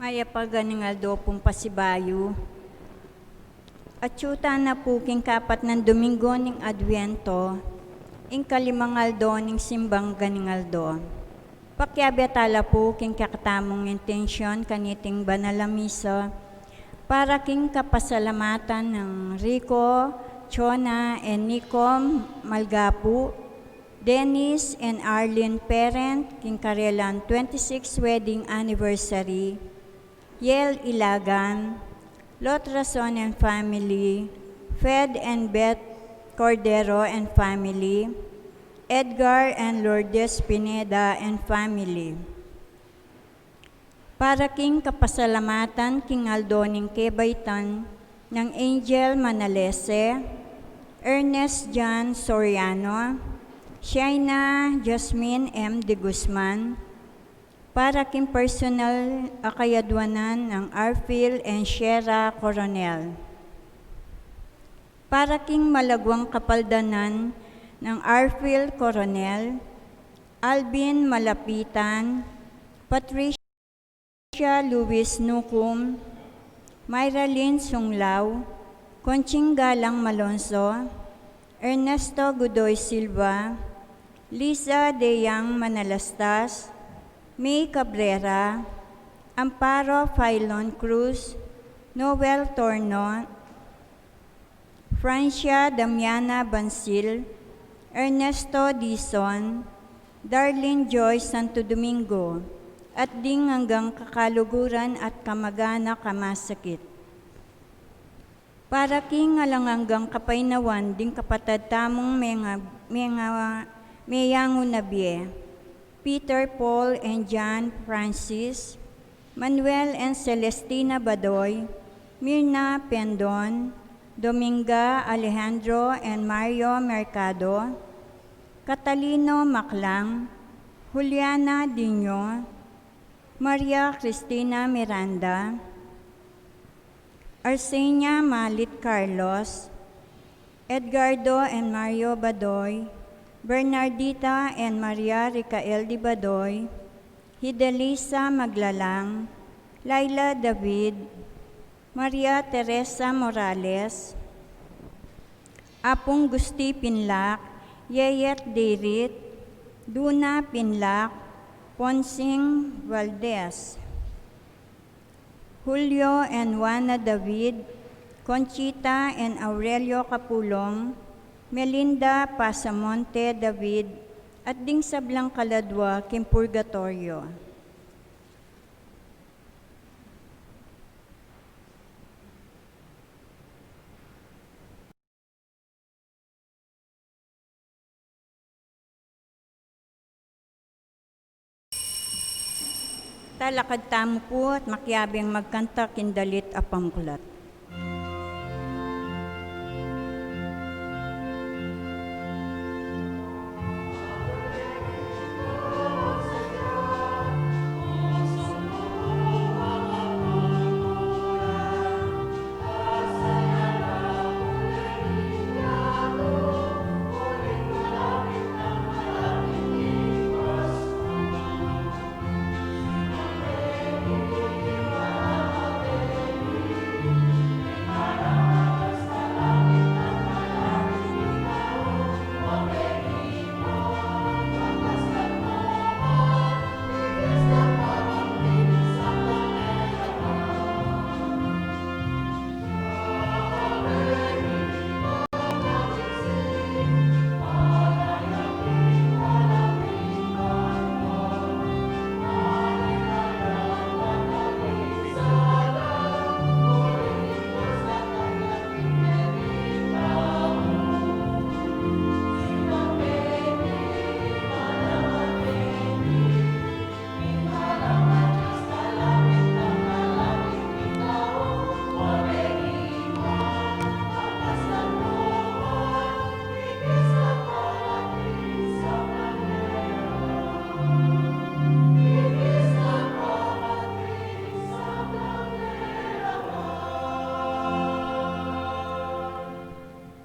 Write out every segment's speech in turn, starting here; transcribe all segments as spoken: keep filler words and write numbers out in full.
Mayap a ganing aldo pung pasibayu. Atyu tana pu king kapat nang Domingo ning Adviento, ing kalimang aldo ning simbang ganing aldo. Pakiabe tala pu king kekatamung intensyon kaniting banal a misa, para king kapasalamatan nang Rico, Chona, and Nico Malgapu, Dennis and Arlene Parent, king karelang twenty-six wedding anniversary, Yel Ilagan, Lot Rason and family, Fed and Beth Cordero and family, Edgar and Lourdes Pineda and family. Para king kapasalamatan king aldo ning kebaitan nang Angel Manalese, Ernest John Soriano, Shaina Jasmine M. de Guzman, para king personal a kayadwanan nang Arfil and Shera Coronel. Para king malagwang kapaldanan nang Arfil Coronel, Alvin Malapitan, Patricia Luis Nucum, Myra Lynn Sunglao, Conching Galang Malonzo, Ernesto Godoy Silva, Lisa Deyang Manalastas, May Cabrera, Amparo Filon Cruz, Noel Torno, Francia Damiana Bansil, Ernesto Dizon, Darlene Joy Santo Domingo, at ding anggang kakaluguran at kamag-anak a masakit. Para king alang anggang kapaynawan ding kapatad tamung menga-, menga-, meyangu na bie, Peter, Paul, and John Francis, Manuel and Celestina Badoy, Mirna Pendon, Dominga Alejandro and Mario Mercado, Catalino Maclang, Juliana Dino, Maria Cristina Miranda, Arsenia Malit Carlos, Edgardo and Mario Badoy, Bernardita and Maria Ricael de Badoy, Hidelisa Maglalang, Laila David, Maria Teresa Morales, Apung Gusti Pinlac, Yeyet Deirit, Duna Pinlac, Ponsing Valdez, Julio and Juana David, Conchita and Aurelio Capulong, Melinda Pasamonte David, at ding sablang kaladwa king purgatoryo. Talakad tamu pu at makiabing magkanta king dalit a pamuklat.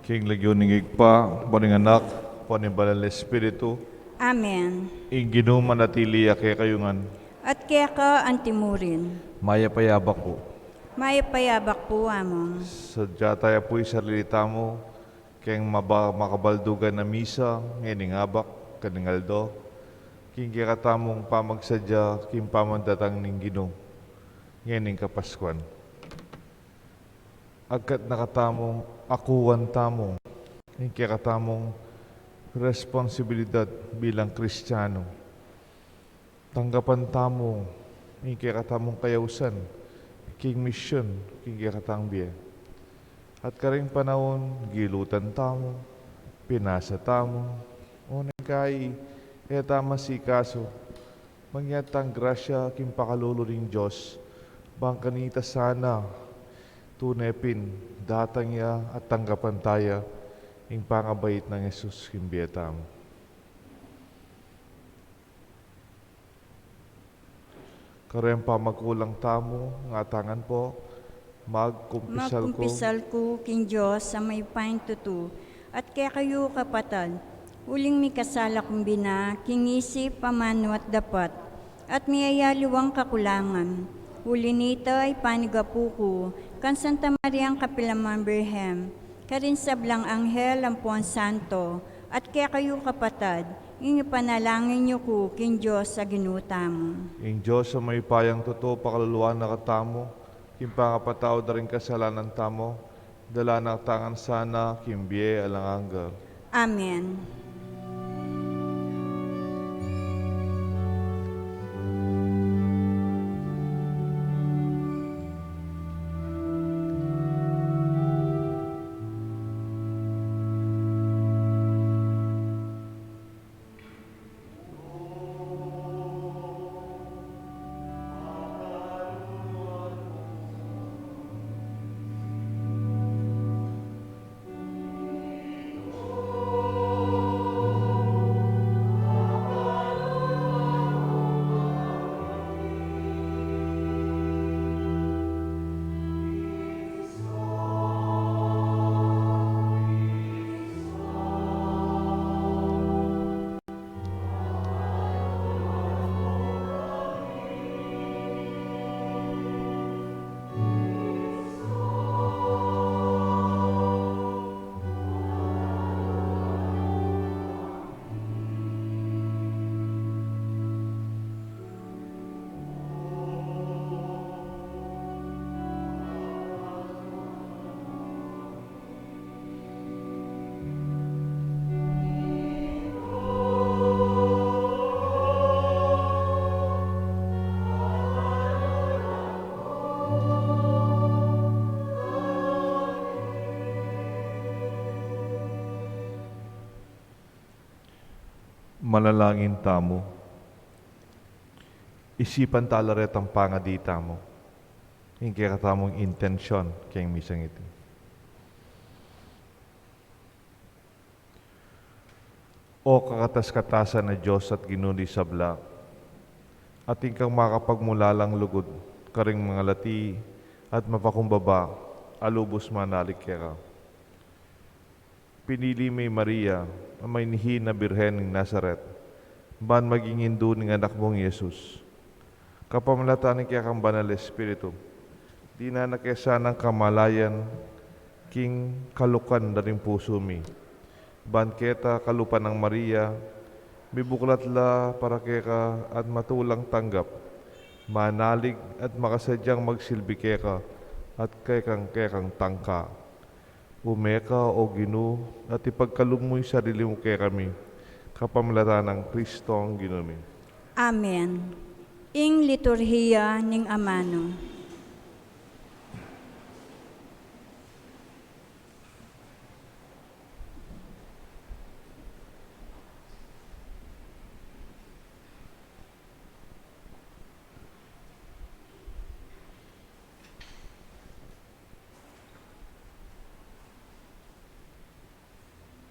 King lagyu ning Ibpa, ampo ning Anak, ampo ning Banal a Espiritu. Amen. Ing Ginu manatili ya kekayu ngan. At keka antimurin. Mayap a abak pu. Mayap a abak pu, Among. Sadya taya pu ing sarili tamu keng maba-, makabaldugan a misa ngening abak kaning aldo, king kekatamung pamagsadya king pamandatang ning Ginu ngening Kapaskuan. Agkat na katamung akuan tamu ing kekatamung responsibilidad bilang Kristianu. Tanggapan tamu ing kekatamung kayausan king misyun king kekatang bie. At karing panaun, gilutan tamu, pinasa tamu, o neng kai, e tamu asikasu, mangyaring grasya king pakalulu ning Dios, bang kanita sana tune pin datang ya at tanggapan taya ing pangabait nang Jesus king bie tamu. Kareng pamakulang tamu, ngatangan pu, magkumpisal ku. Magkumpisal ku king Dios a mayupayang tutu, at kekayu kapatad, uling mikasala kung bina king isip, amanu at dapat, at miyayaliwang kakulangan. Uli nita, ipanyawad ku kang Santa Mariang kapilanman Birhen, karing sablang anghel ampon santo, at kekayu kapatad, ing ipanalangin yu ku king Dios a Ginu tamu. Ing Dios a mayupayang tutu pakaluluan na katamu king pangapatawad da ring kasalanan tamu, dala na katamu ngan sana king bie alang angga. Amen. Manalangin tamu. Isipan tala retang pangadi tamu ing kekatamung intensyon keng misang iti. O kakatas-katasan a Dios at Ginu ning sabla, atin kang makapagmulalang lugud karing mangalati at mapakumbaba a lubus manalig keka. Pinili mu i Maria, a maynihin a Birhen ning Nazaret, ban maging indu ning anak mung Jesus. Kapamilatan ning kekang Banal Espiritu, dinan na ke sanang kamalayan king kalukan da ring pusu mi. Ban keta kalupa nang Maria, mibuklat la para keka at matulang tanggap, manalig at makasadyang magsilbi keka at kekang, kekang tangka. Ume ka, O Ginu, at ipagkalub mu ing sarili mu kekami, kapamilatan nang Kristong Ginu mi. Amen. Ing liturhiya ning amanu.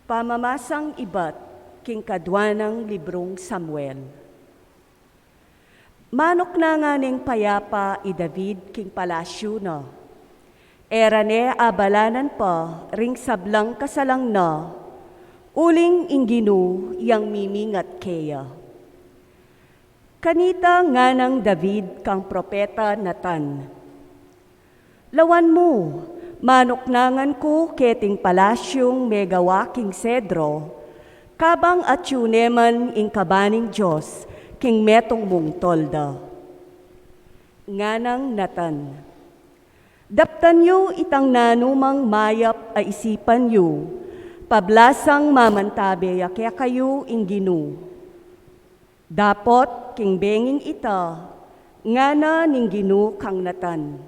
Pamamasang ibat king kadua nang librung Samuel. Manuknangan neng payapa i David king palasyu na. E ra ne abalanan pa ring sablang kasalang na, uling ing Ginu yang mimingat keya. Kanita nganang David kang propeta Natan, "Lawan mu, manuknangan ku keting palasyung megawa king sedro, kabang atyu ne man ing kaban ning Dios king metung mung tolda." Nganang Natan, "Daptan yu itang nanumang mayap a isipan yu, pablasang mamantabe ya kekayu ing Ginu." Dapot king benging ita, ngana ning Ginu kang Natan,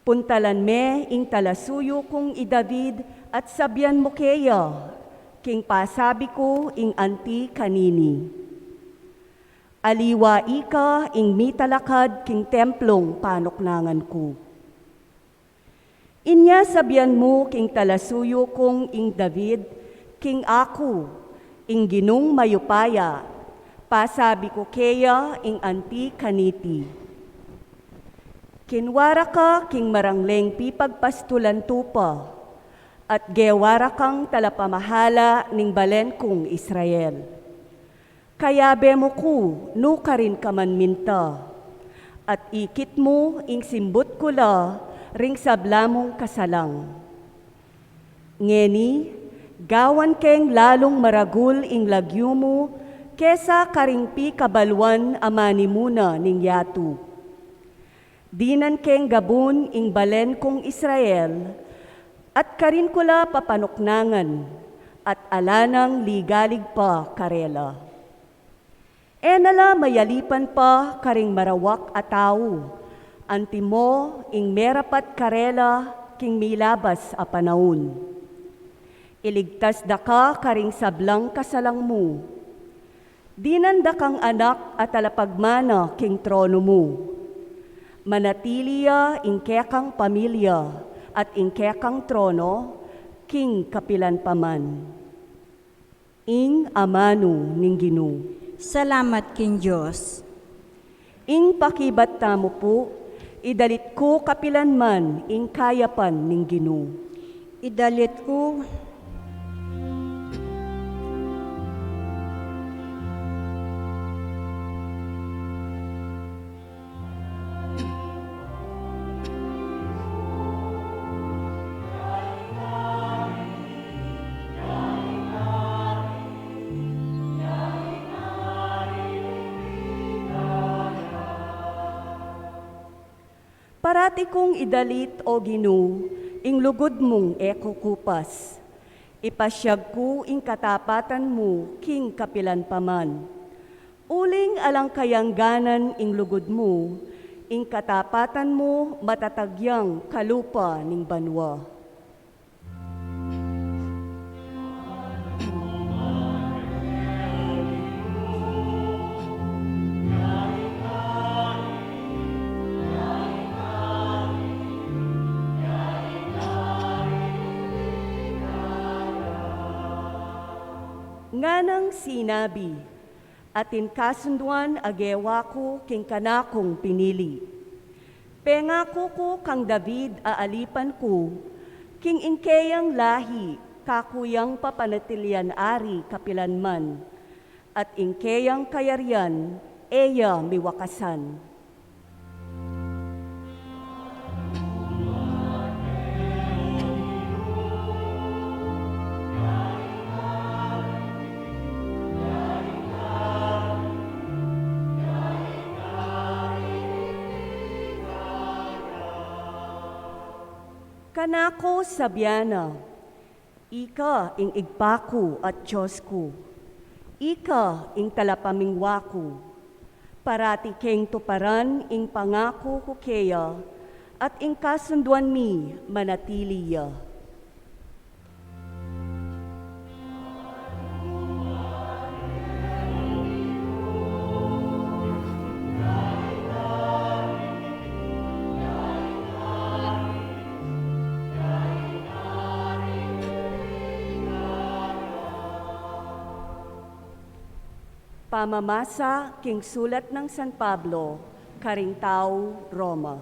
"Puntalan me ing talasuyu kung i David at sabian mu keya king pasabi ku ing anti kanini, 'Aliwa ika ing mitalakad king templung panuknangan ku.' Inya sabian mu king talasuyu kung ing David, king aku, ing Ginung mayupaya, pasabi ku keya ing anti kaniti: Kinwa ra ka king marangleng pipagpastulan tupa, at gewa ra kang talapamahala ning balen kung Israel. Kayabe mu ku nukarin ka man minta, at ikit mu ing simbut ku la ring sabla mung kasalang. Ngeni, gawan keng lalung maragul ing lagyu mu kesa karing pikabaluan a manimuna ning yatu. Dinan keng gabun ing balen kung Israel, at karin ku la papanuknangan, at ala nang ligalig pa karela. E na la mayalipan pa karing marawak a tau, antimo ing merapat karela king milabas a panaun. Iligtas da ka karing sablang kasalang mu. Dinan da kang anak a talapagmana king trono mu. Manatili ya ing kekang pamilya at ing kekang trono king kapilan pa man." Ing amanu ning Ginu. Salamat king Dios. Ing pakibat tamu pu, idalit ku kapilan man ing kayapan ning Ginu. Idalit ku. Parati kung idalit, O Ginu, ing lugud mung e kukupas. Ipasyag ku ing katapatan mu king kapilan pa man. Uling alang kayangganan ing lugud mu, ing katapatan mu matatag yang kalupa ning banua. Nganang sinabi, atin kasunduan a gewa ku king kanakung pinili. Pengaku ku kang David a alipan ku, king ing keyang lahi kaku yang papanatilian ari kapilan man, at ing keyang kayarian e ya miwakasan. Kanaku sabian na, Ika ing Ibpa ku at Dios ku, ika ing talapamingwa ku. Parati keng tuparan ing pangaku ku keya, at ing kasunduan mi manatili ya. Pamamasa king sulat nang San Pablo karing tau Roma.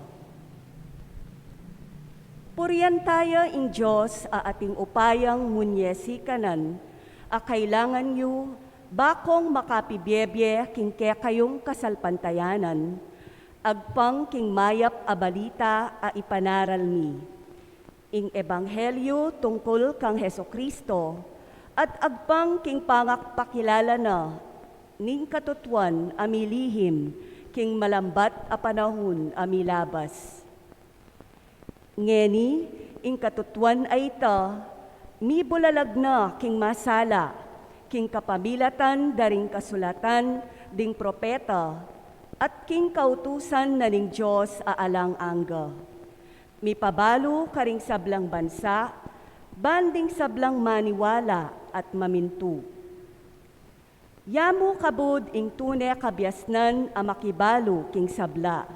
Purian taya ing Dios a ating upayang munie sikanan a kailangan yu Bakong makapibiebie king kekayung kasalpantayanan, agpang king mayap a balita a ipanaral mi, ing ebanghelyu tungkul kang Jesucristo, at agpang king pangapakilala na ning katutuan a milihim king malambat a panahun a milabas. Ngeni, ing katutuan a ita, mibulalag na king masala, king kapamilatan da ring kasulatan ding propeta, at king kautusan na ning Dios a alang angga. Mipabalu karing sablang bansa, ban ding sablang maniwala at mamintu. Ya mu kabud ing tune kabiasnan a makibalu king sabla.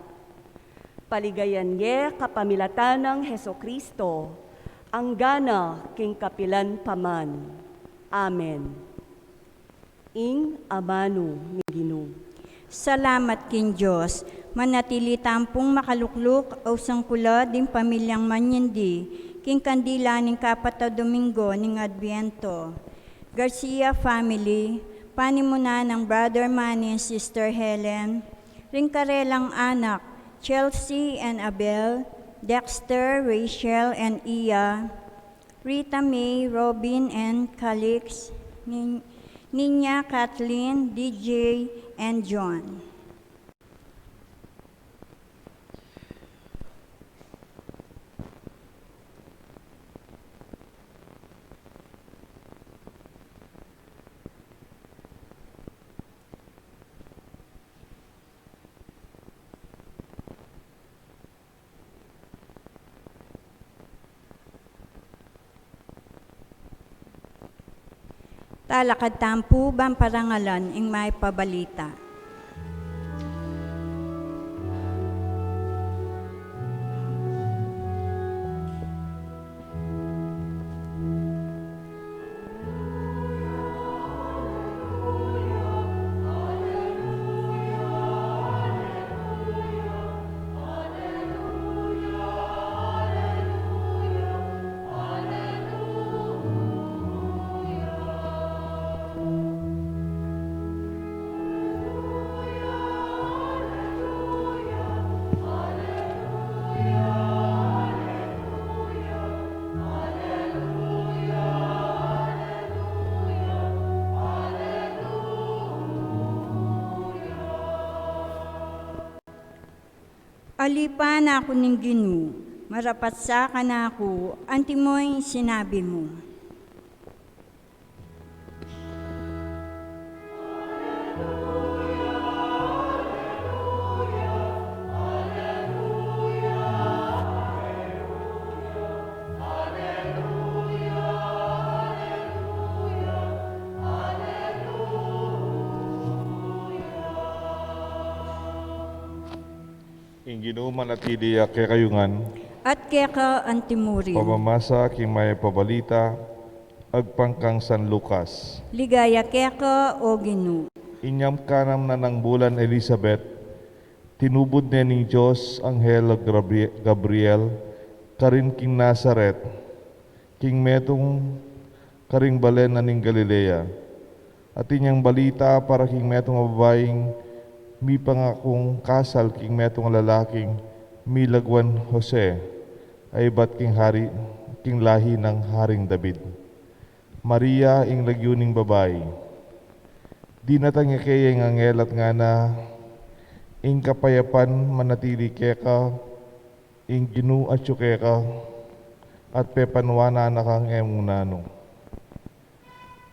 Paligayan ye kapamilatan nang Jesucristo, anggana king kapilan pa man. Amen. Ing amanu ning Ginu. Salamat king Dios. Manatili tampung makalukluk o sangkula ding pamilyang manyindi king kandila ning kapat a Domingo ning Adviento. Garcia family, panimunan nang Brother Manny and Sister Helen, ring karelang anak, Chelsea and Abel, Dexter, Rachel, and Iya, Rita May, Robin, and Calix, Nin-, Ninya, Kathleen, D J, and John. Talakad tampu ban parangalan ing mayap a balita. Alipan aku ning Ginu, marapat sa kanaku antimo ing sinabi mu. Ing Ginu manatili ya kekayu ngan. At keka antimurin. Pamamasa king mayap a balita agpang kang San Lucas. Ligaya keka, O Ginu. Inyam kanam na nang bulan Elisabet, tinubud ne ning Dios anghel a Gabri-, Gabriel karin king Nazaret, king metung karing balen na ning Galilea. Atin yang balita para king metung a babaing mipangakung kasal king metung a lalaking milagwan Jose, a ibat king hari, king lahi nang Haring David. Maria ing lagyu ning babai. Dinatang ya keya ing anghel at ngana, ing kapayapan manatili keka, ing Ginu atyu keka, at pepanuanan na kang e mu nanu.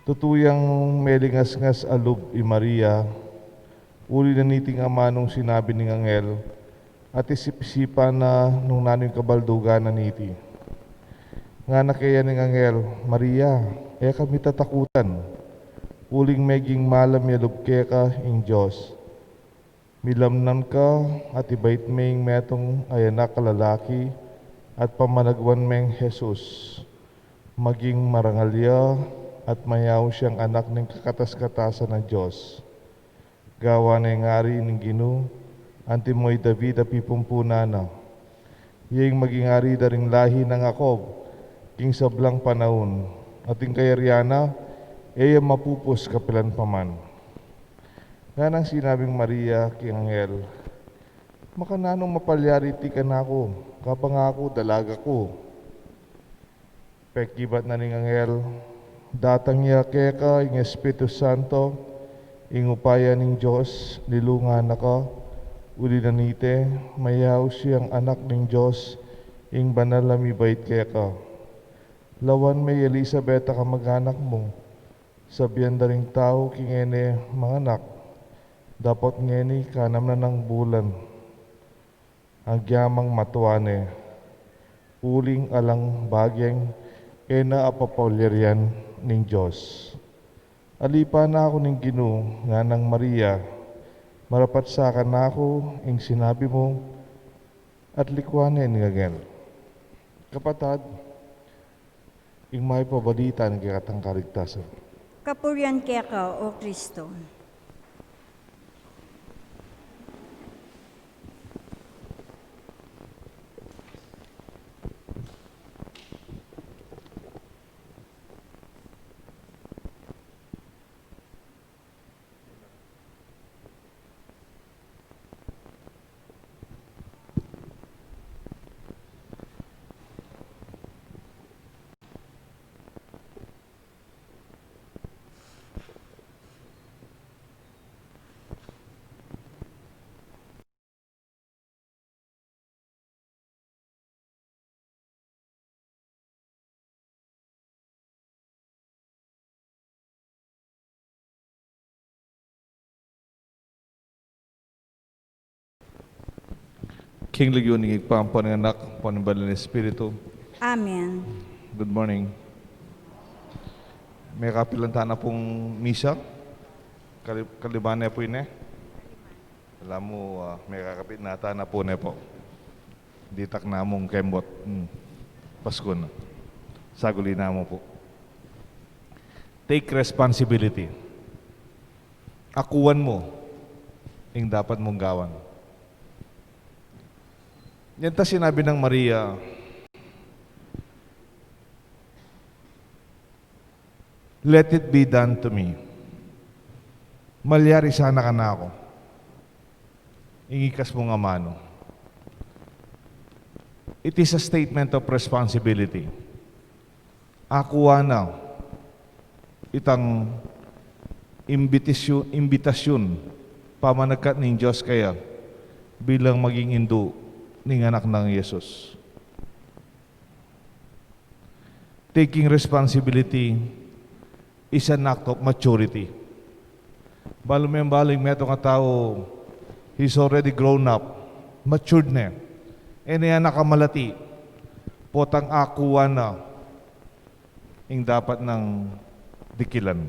Tutu yang melingasngas a lub i Maria, uli na niting amanung sinabi ning anghel, at isip-isipan na nung nanu ing kabaldugan na niti. Ngana keya ning anghel, Maria, e ka mitatakutan, uling meging malam ya lub keka ing Dios. Milamnan ka at ibait me ing metung a anak a lalaki at pamanagwan meng Jesus. Maging marangal ya at mayaus yang anak ning kakatas-katasan a Dios. Gawan ne ing ari ning Ginu, antimo i David a pipumpunan na. Iya ing maging ari da ring lahi nang Jacob king sablang panaun, at ing kayarian na e ya mapupus kapilan pa man. Nganang sinabing Maria king anghel, "Makananu mapalyari iti kanaku, kabang aku dalaga ku?" Pekibat na ning anghel, "Datang ya keka ing Espiritu Santo, ing upaya ning Dios lilungan na ka, uli na niti, mayaus yang anak ning Dios, ing banal a mibait keka. Lawan me i Elisabet a kamag-anak mu, sabian da ring tau king e ne manganak, dapot ngeni kanam na nang bulan, agyamang matua ne, uling alang baging e na apapalyarian ning Dios. Alipan na ku ning Ginu," nganang Maria, "marapat sa kanaku ing sinabi mu," at likuan ne ning anghel. Kapatad, ing mayap a balita ning kekatang kaligtasan. Kapurian keka, O Kristo. King lagyu ning Ibpa, ampo ning Anak, ampo ning Banal a Espiritu. Amen. Good morning. Mekapilan tana pung misa. Kali-, kaliban ne pu ini. Ala mu, ah, mekakapit na tana pu ini pu. Ditak na mung kembot. Hmm. Pasko na. Saguli na mu pu. Take responsibility. Akuan mu ing dapat mung gawan. Yan ta sinabi nang Maria, "Let it be done to me." Malyari sana kanaku ing ikasmu ngan amanu. It is a statement of responsibility. Akuan na itang imbitasyu-, imbitasyun pamanagkat ning Dios kaya bilang maging indu ning anak nang Jesus. Taking responsibility is an act of maturity. Balu meng balu ing metung a tau, he's already grown up, matured ne. E ne anak a malati, potang akuan na ing dapat nang dikilan.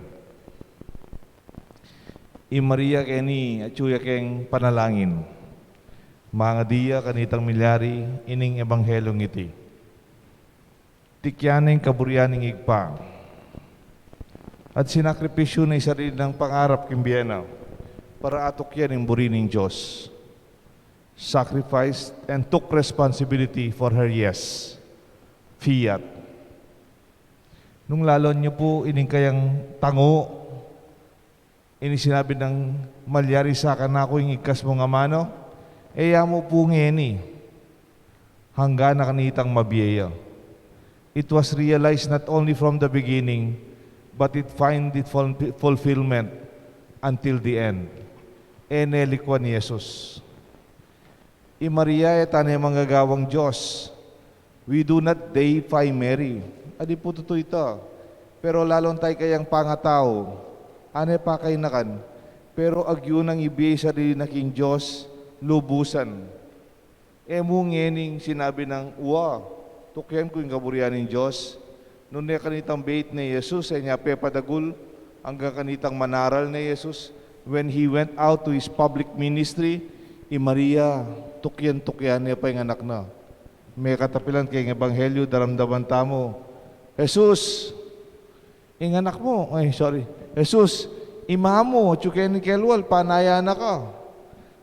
I Maria keni, atyu ya keng panalangin. Mangadi ya kanitang milyari ining ebanghelyung iti. Tikyan ne ing kaburian ning Ibpa. At sinakripisyu ne ing sarili nang pangarap king bie na para atukyan ing buri ning Dios. Sacrificed and took responsibility for her yes. Fiat. Nung laluan yu pu ining kayang tangu, ini sinabi nang, "Malyari sa kanaku ing ikasmu ngan amanu," e ya mu pu ngeni, anggang kanitang mabie ya. It was realized not only from the beginning, but it find it ful-, fulfillment until the end. E ne likuan i Jesus. I Maria e tane manggagawang Dios. We do not deify Mary. Adi pu tutu ita. Pero laluan ta ing kayang pangatau, e ne pakainakan, pero agyu nang ibie ing sarili na king Dios lubusan. E mu ngening sinabi nang, "Wa, tukyan ku ing kaburian ning Dios." Nune kanitang beit ne i Jesus, e ne pepadagul anggang kanitang manaral ne i Jesus. When he went out to his public ministry, i Maria, tukyan-tukyan ne pa ing anak na. Mekatapilan keng ebanghelyu, daramdaman tamu, "Jesus, ing anak mu," ay, sorry, "Jesus, ima mu, atyu keni king lual, panaya na ka."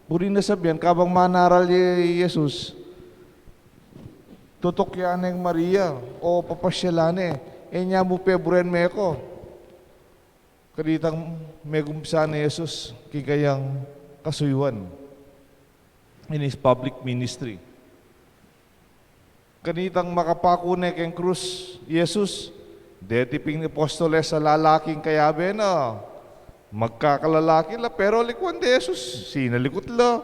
Buri na sabian, kabang manaral ya i Jesus, tutukyan neng Maria, o papasyalan ne, "E nya mu peburen meko." Kanitang megumpisa ne Jesus king kayang kasuyuan in his public ministry. Kanitang makapaku ne keng krus i Jesus, deti pin apostoles a lalaking kayabe na, magkakalalaki la, pero likuan de Jesus, sinalikut la.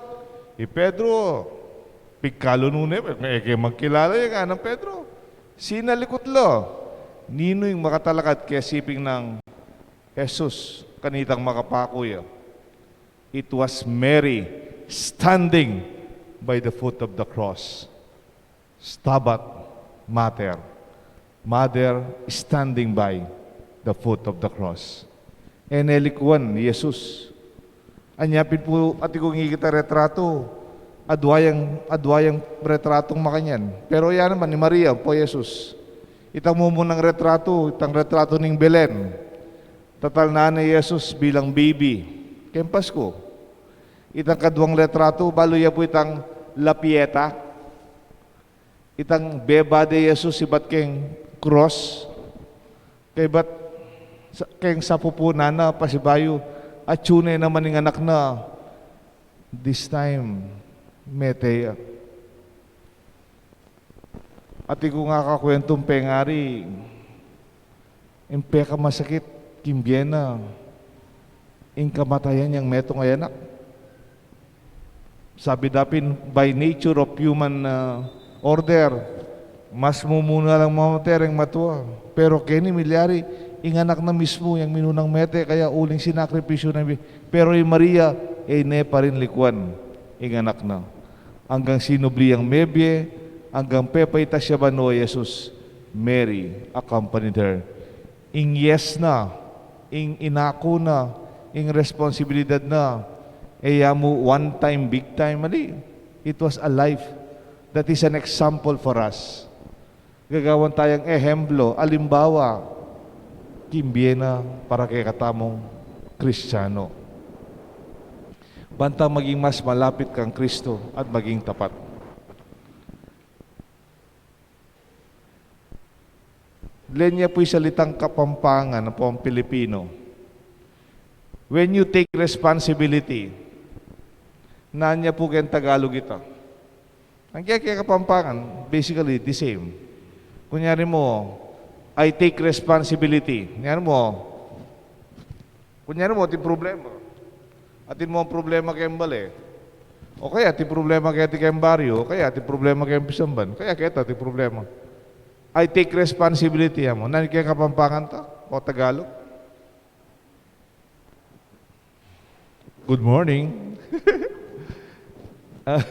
I Pedro, pigkalunu ne, e ke magkilala ya, ngana nang Pedro. Sinalikut la. Ninu ing makatalakad kesi pin nang Jesus kanitang makapaku ya? It was Mary standing by the foot of the cross. Stabat Mater. Mother standing by the foot of the cross. E ne likuan i Jesus. Anya pin pu, atin kung ikit a retratu, adwa yang, adwa yang retratung makanyan. Pero ya naman i Maria ampo i Jesus. Itang mumunang retratu, itang retratu ning Belen. Tatalnan ne i Jesus bilang baby keng Pasku. Itang kaduang retratu, balu ya pu itang La Pietà. Itang beba de Jesus ibat keng krus, kaybat sa-, keng sapupunan na, pasibayu, atyu ne naman ing anak na. This time, mete ya. Atin kung akakwentung pengari, ing pekamasakit king bie na, ing kamatayan yang metung a anak. Sabi da pin, by nature of human, ah, order, mas mumuna lang mamate reng matua. Pero keni milyari, ing anak na mismu yang minunang mete, kaya uling sinakripisyu na bi-, pero i Maria, e ne pa rin likuan ing anak na. Anggang sinubli yang mebie, anggang pepaitas ya banua i Jesus, Mary accompanied her. Ing yes na, ing inaku na, ing responsibilidad na, e ya mu one time, big time, ali. It was a life that is an example for us. Gagawan tayang ehemplo, alimbawa, king bie na para kekatamung Kristiano. Banta maging mas malapit kang Kristo at maging tapat. Lenya pu ing salitang Kapampangan, ampong Pilipino. When you take responsibility, nanu ya pu keng Tagalog ita? Ang kaya, kaya Kapampangan, basically, the same. Kunyari mu, "I take responsibility." Kunyari mu, kunyari mu, atin problema. Atin mu ang problema keng bale. O kaya atin problema keti keng baryo, o kaya atin problema keng pisamban. Kaya keta atin problema. "I take responsibility," ya mu. Nanu keng Kapampangan ta? O Tagalog? Good morning. Ah,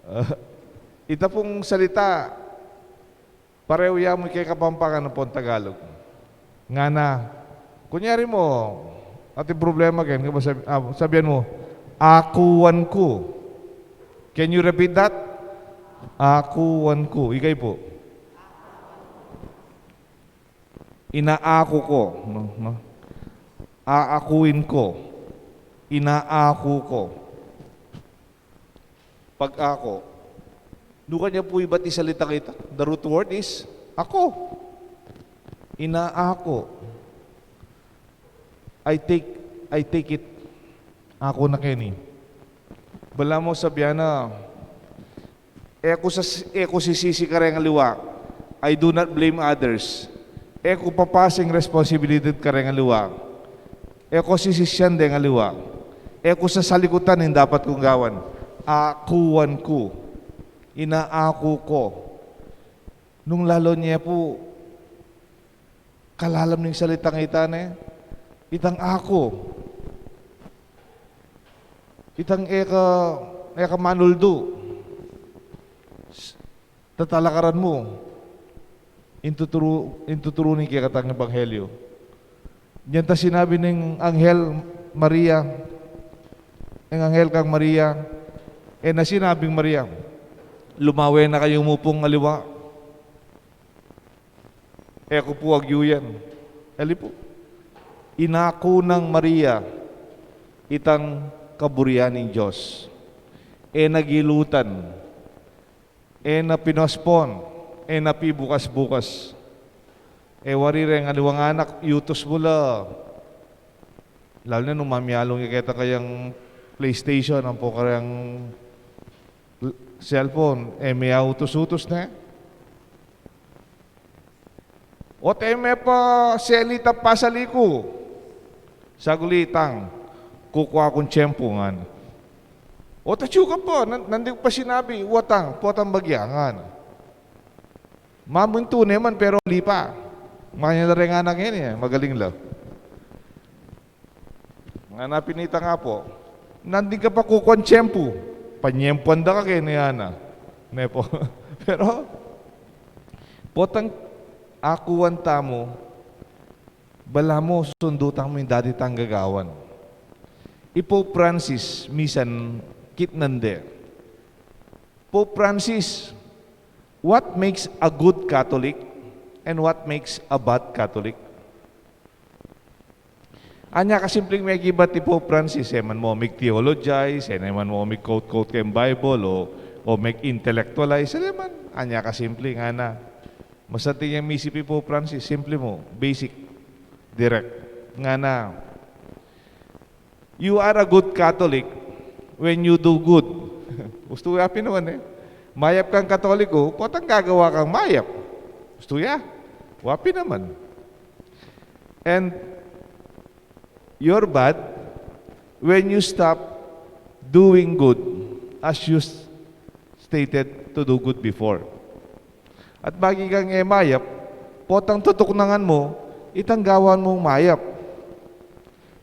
ah, ita pung salita, parehu ya mu keng Kapampangan ampong Tagalog. Ngana, kunyari mu, atin problema ken, kaya sabi, ah, sabian mu, "Akuan ku." Can you repeat that? "Akuan ku." Ika pu. "Inaaku ko," no, no? "Aakuin ko." "Inaaku ko." Pag-aku. Nukarin ya pu ibat ing salitang ita? The root word is aku. Inaaku. I take, I take it. Aku na keni. Balamu sabian na, e ku sas-, e ku sisisi kareng aliwa. I do not blame others. E ku papasing responsibilidad kareng aliwa. E ku sisisian deng aliwa. E ku sasalikutan ing dapat kung gawan. Akuan ku. Inaaku ko. Nung lalu ne pu kalalam ning salitang ita ne, itang aku, itang e ka, e ka manuldu, tatalakaran mu ing tuturu, ing tuturu ning kekatang ebanghelyo. Dinan ta sinabi ning anghel Maria, ing anghel kang Maria, e na sinabing Maria, "Lumawe na kayu mung aliwa. E ku pu agyu yan." Ali pu. Inaku nang Maria itang kaburian ning Dios. E na gilutan. E na pinospon. E na pibukas-bukas. E wari reng aliwang anak, yutus mu la. Lalu na nung mamialung ya keta kayang PlayStation, ampo kayang l-, cellphone, e me autus-utus ne. O't e me pa selita pasali ku. Sagulitang, kukua kung tiyempu ngana. O't atyu ka pa, nan-, nandin ku pa sinabi, watang, potang bagya ngana. Mamintu ne man, pero ali pa. Makanyan la reng anak ngeni e, magaling la. Ngana pin itang apu, nandin ka pa kukuan tiyempu. Panyempuan da ka keni, ngana. Ne pu. Pero, potang akuan tamu, balamu susundu tamu ing dati tang gagawan. I Pope Francis, misan kitnan de. Pope Francis, what makes a good Catholic and what makes a bad Catholic? Anya kasimpleng mekibat i Pope Francis, e man mu mig-theologize, e man mu mig-quote-quote keng Bible, o, o mig-intellectualize, e man, anya kasimple, ngana. Masanting yang misip i Pope Francis, simple mu, basic, direct. Ngana, you are a good Catholic when you do good. Ustu ya pin naman e. Mayap kang Katoliko, potang gagawa kang mayap. Ustu ya? Wa pin naman. And you're bad when you stop doing good as you s-, stated to do good before. At bagi kang e mayap, potang tutuknangan mu itang gawan mung mayap.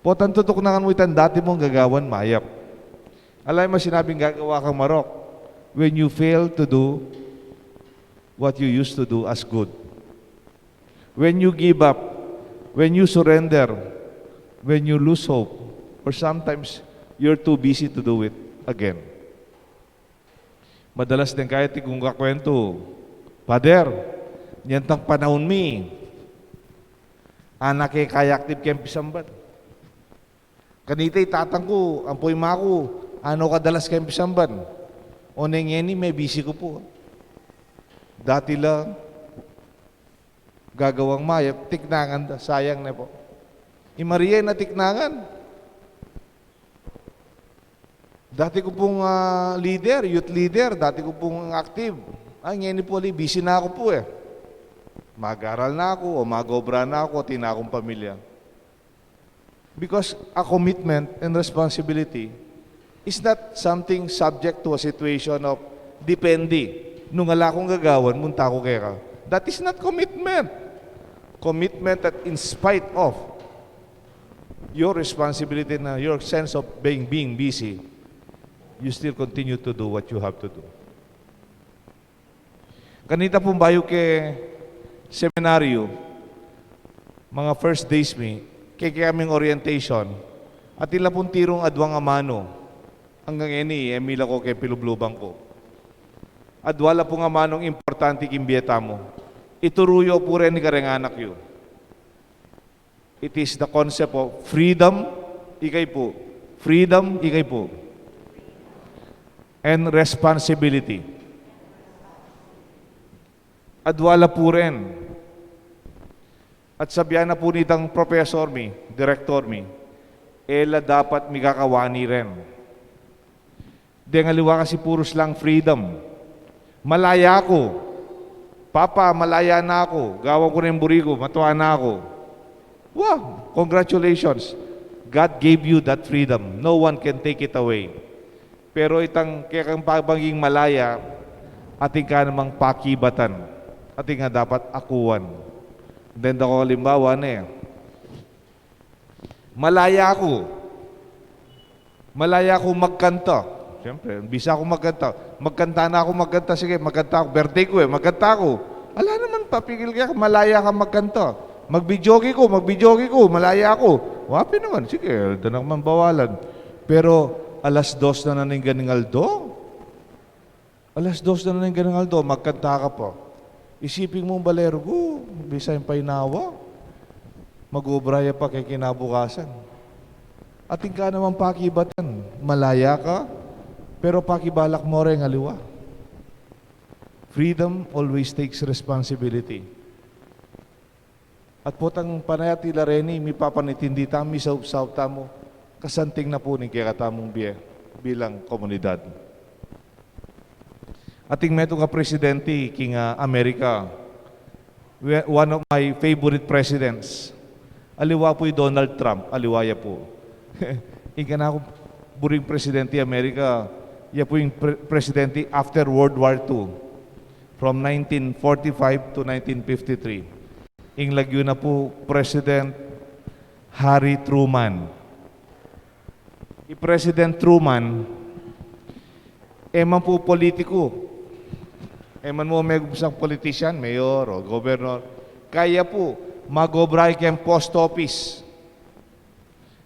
Potang tutuknangan mu itang dati mung gagawan mayap. Ala ya masinabing gagawa kang marok when you fail to do what you used to do as good. When you give up, when you surrender, when you lose hope, or sometimes you're too busy to do it again. Madalas deng kaya ti kung kakwentu, "Pader, nyang tang panaun mi, ana ke kaya active keng pisamban. Kanita i tatang ku, ampo i ima ku, ana kadalas keng pisamban. O ne ngeni, mebisi ku pu. Dati la gagawang mayap, tiknangan da, sayang ne pu." I Maria e na tiknangan. Dati ku pung, ah, leader, youth leader, dati ku pung active. Ay, ngeni pu ali, bisi na ku pu e. Mag-aral na ku, o mag-obra na ku, atin na kung pamilya. Because a commitment and responsibility is not something subject to a situation of depende. Nung ala kung gagawan, munta ku keka. That is not commitment. Commitment that in spite of your responsibility na your sense of being, being busy, you still continue to do what you have to do. Kanita pung bayu ke seminaryo, mga first days mi, ke, kekaming orientation, atin la pung tirung adwang amanu, anggang ngeni, e mi la ko ke pilubluban ku. Adwa la pung amanung importante king bie tamu. Ituru yu pu reni kareng anak yu. It is the concept of freedom, ikay pu. Freedom, ikay pu. And responsibility. Adwa la pu ren. At sabian na pu nitang professor mi, director mi, e la dapat mikakawani ren. Deng aliwa kasi purus lang freedom. Malaya ku. Papa, malaya na ku. Gawan ku na ing buri ku. Matua na ku. Wow! Congratulations. God gave you that freedom. No one can take it away. Pero itang kekang pamaging malaya, atin ka namang pakibatan. Atin ka dapat akuan. Then, dako alimbawa ne. Malaya ku. Malaya ku magkanta. Siyempre, bisa ku magkanta. Magkanta na ku magkanta. Sige, magkanta ku. Birthday ku e, magkanta ku. Ala naman papigil keka, malaya ka magkanta. Mag-videoke ku, mag-videoke ku, malaya ku. Wa pin naman, sige, da na ka man bawalan. Pero alas dos na na ning ganing aldo. Alas dos na na ning ganing aldo, magkanta ka pa. Isipin mu, balu ku, bisa ing painawa. Mag-obra ya pa keng kinabukasan. Atin ka namang pakibatan, malaya ka, pero pakibalak mu reng aliwa. Freedom always takes responsibility. At potang panayat ila reni, mipapanintindi tamu, misaupsaup tamu, kasanting na pu ning kekatamung bie bilang komunidad. Ating metung a presidenti king, ah, Amerika, we-, one of my favorite presidents. Aliwa pu i Donald Trump, aliwa ya pu. Ing kanakung buring presidenti Amerika, ya pu ing pre-, presidenti after World War Two, from nineteen forty-five to nineteen fifty-three. Ing lagyu na pu, President Harry Truman. I President Truman, e man pu politiku. E man mu megumpisa politician, mayor o governor. Kaya pu, mag-obra ya keng post office.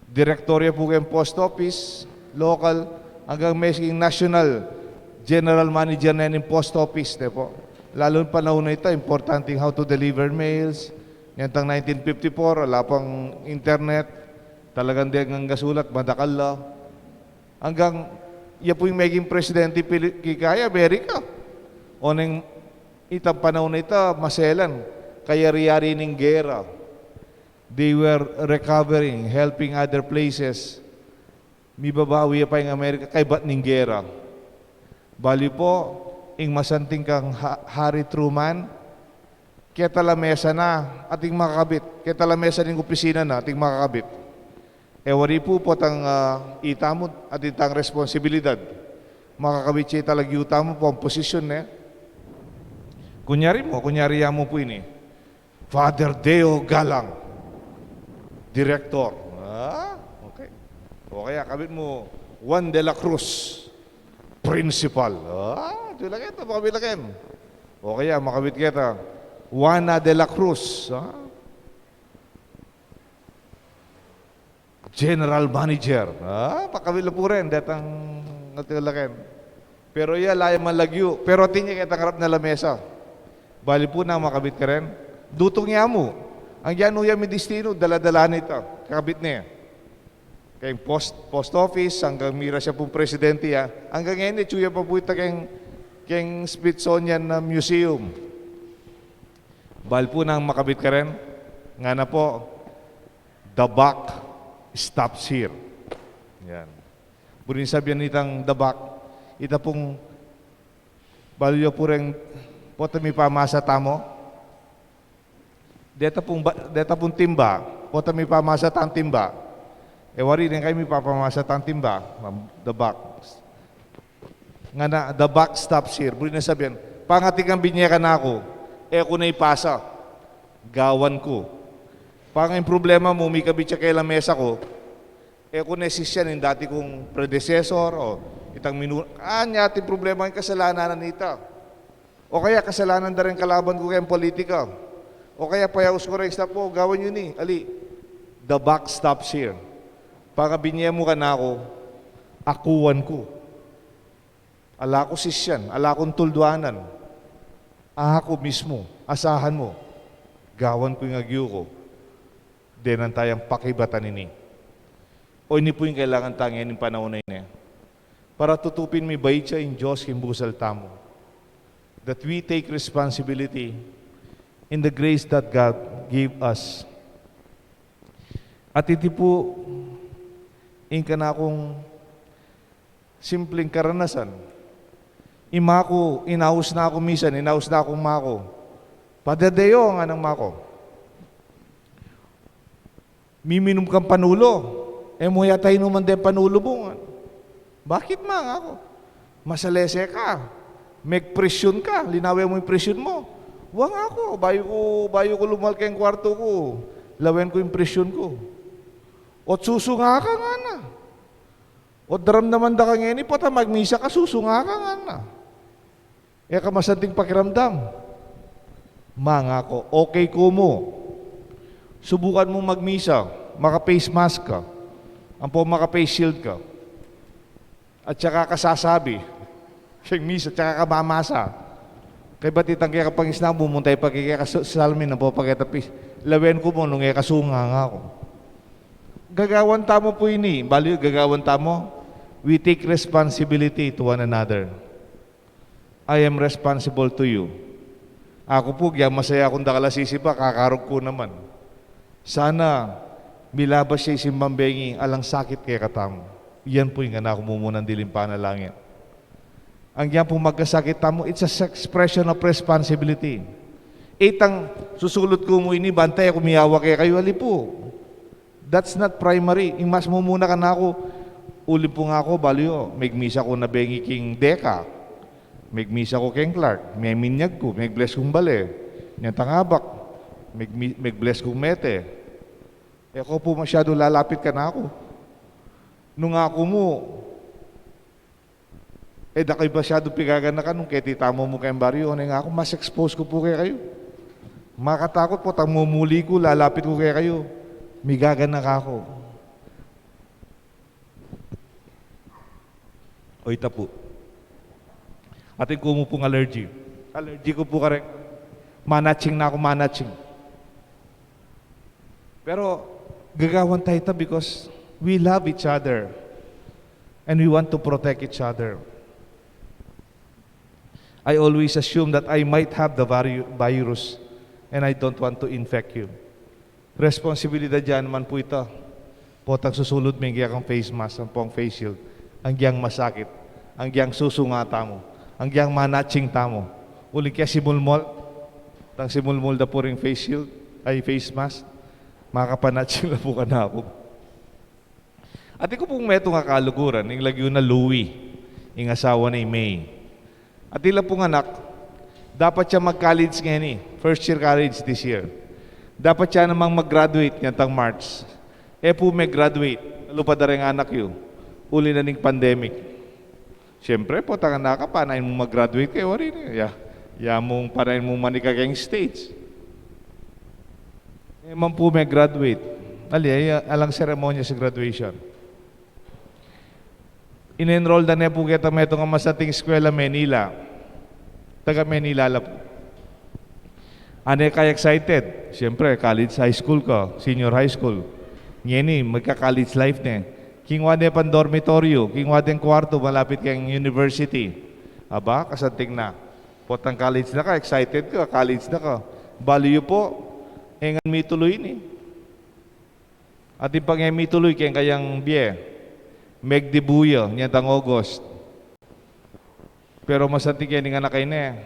Direktor ya pu keng post office, local, anggang maging national general manager na ning post office, de pu. Lalu ning panaun a ita, importanteng how to deliver mails. Ngeni tang nineteen fifty-four, ala pang internet, talagang deng anggang sulat, madakal la. Anggang, ya pu ing meging presidenti Pili-, kekaya, Amerika. Oneng itang panaun a ita, maselan, kayari-yari ning gera. They were recovering, helping other places. Mibabawi ya pa ing Amerika kaybat ning gera. Balu pu, ing masanting kang Ha-, Harry Truman, keta lamesa na ating makakabit, keta lamesa ning opisina na ating makakabit. E wari pu, potang, ah, itamu, atin tang responsibilidad. Makakabit ya ita lagyu tamu pung posisyon, e. Kunyari mu, kunyari ya mu pu ini. Father Deo Galang, Director. Ah, okay. O kaya, kabit mu, Juan de la Cruz, Principal. Ah, di la keta, makabit la ken. O kaya, makabit keta, Juana de la Cruz, ah, General Manager. Ah, makabit la pu rin, detang atin la ken. Pero ya, ala yang malagyu. Pero atin ya ketang arap na lamesa. Balu pu nang makabit ka rin. Dutung ya mu. Anggang nu ya ming destinu, dala-dala na ita. Kakabit ne. Keng post, post office, anggang mira ya pung presidenti, ah. Anggang ngeni, atyu ya pa pu ita keng, keng Smithsonian, ah, Museum. Balu pu nang makabit ka rin. Ngana pu, "The buck stops here." Yan. Buri nang sabyan nitang the buck, ita pung, balu yu pu reng, potang mipamasa tamu. Deta pung ba-, deta pung timba, potang mipamasa tang timba. E wari, deng kayu mipapamasa tang timba, the buck. Ngana, "The buck stops here." Buri nang sabyan, pang atin kang binye kanaku, e ku na ipasa. Gawan ku. Pang ing problema mu, mikabit ya keng lamesa ku, e ku ne sisyan ing dati kung predecessor o itang minu-, anya atin problema ing kasalanan na nita. O kaya kasalanan da ring kalaban ku keng politika. O kaya payaus ku reng staff ku, "Gawan yu ini, ali." The buck stops here. Pang binye mu kanaku, akuan ku. Ala kung sisyan, ala kung tulduanan. Aku mismu, asahan mu. Gawan ku ing agyu ku. Denan tayang pakibatan ini. O ini pu ing kailangan tang ing panaun a ini. Para tutu pin mibait ya ing Dios king busal tamu. That we take responsibility in the grace that God gave us. At iti pu ing kanakung simpleng karanasan. Ing maku, inaus na ku misan, inaus na ku ing maku. "Padre Deo," ngana ning maku, "miminum kang Panulu. E mu yata inuman deng Panulu mu." "Bakit, Ma?" ngaku. "Masalese ka. Megpresyun ka. Linawen mu ing presyun mu." "Wa," ngaku. "Bayu ku, bayu ku lumal keng kwartu ku, lawen ku ing presyun ku." "Ot susu nga ka," ngana. "Ot daramdaman da ka ngeni, potang magmisa ka, susu nga ka," ngana. "E ka masanting pakiramdam?" "Ma," ngaku, "okay ku mu. Subukan mu magmisa, maka-face mask ka, ampo maka-face shield ka. At saka ka sasabi keng misa, at saka ka mamasa. Kaybat itang keka pangisnamu, muntay pa keka sa-, salamin, ampo pa keta pis-, lawen ku mu nung e ka sunga," ngaku. Gagawan tamu pu ini, balu gagawan tamu, we take responsibility to one another. "I am responsible to you." Aku pu, agyan masaya kung dakal a sisipa, kakarog ku naman. Sana milabas ya ing simbang bengi, alang sakit kekatamu. Yan pu ing kanaku mumunang diling panalangin. Agyang pu magkasakit tamu, it's a s-, expression of responsibility. Itang susulut ku mu ini, bantay aku miyawa kekayu, ali pu. That's not primary. Ing mas mumuna kanaku, uli pu nga aku, balu yu, megmisa ku na bengi king Deka. Megmisa ku keng Clark, meminyag ku, meg-bless kung bale. Nyatang abak, meg-, meg-bless kung mete. E ko pu masyadu lalapit kanaku. Nung aku mu, e da kayu masyadu pigaganakan nung keti tamu mu keng baryu, o neng aku, mas expose ku pu kekayu. Makatakut pu, tang mumuli ku, lalapit ku kekayu. Migaganak aku. O ita pu. Atin ku mu pung allergy. Allergy ku pu kareng manaching na aku, manaching. Pero gagawan tayu ita because we love each other and we want to protect each other. I always assume that I might have the vari-, virus and I don't want to infect you. Responsibilidad ya naman pu ita. Potang susulud me ing kekang face mask ampong face shield. Agyang masakit, agyang susunga tamu, agyang manaching tamu. Uling kesimulmul, tang simulmul da pu ring face shield, ay, face mask, makapanaching la pu kanaku. Atin ku pung metung a kaluguran, ing lagyu na Louie, ing asawa na i May. Atin la pung anak, dapat ya mag-college ngeni, first year college this year. Dapat ya namang mag-graduate ngeni tang March. E pu me-graduate, lupad da reng anak yu, uli na ning pandemic. Siyempre, potang anak ka, panayan mung mag-graduate kaya, wari ne. Ya, ya mung panayan mung manikad keng stage. E man pu me-graduate. Ali, ay, alang seremonya sa graduation. In-enroll da ne pu keta metung a masanting eskwela Manila. Taga Manila la pu. Ane ka excited. Siyempre, college, high school ka, senior high school. Ngeni, magka-college life ne. Kingwa ne pang dormitoryo, kingwa deng kwartu, malapit keng university. Aba, kasanting na. Potang college na ka, excited ka, college na ka. Balu yu pu, e ngan mituluy ini. Atin pang e mituluy keng kayang bie. Megdibu ya, nyatang August. Pero masanting keni ing anak a ini.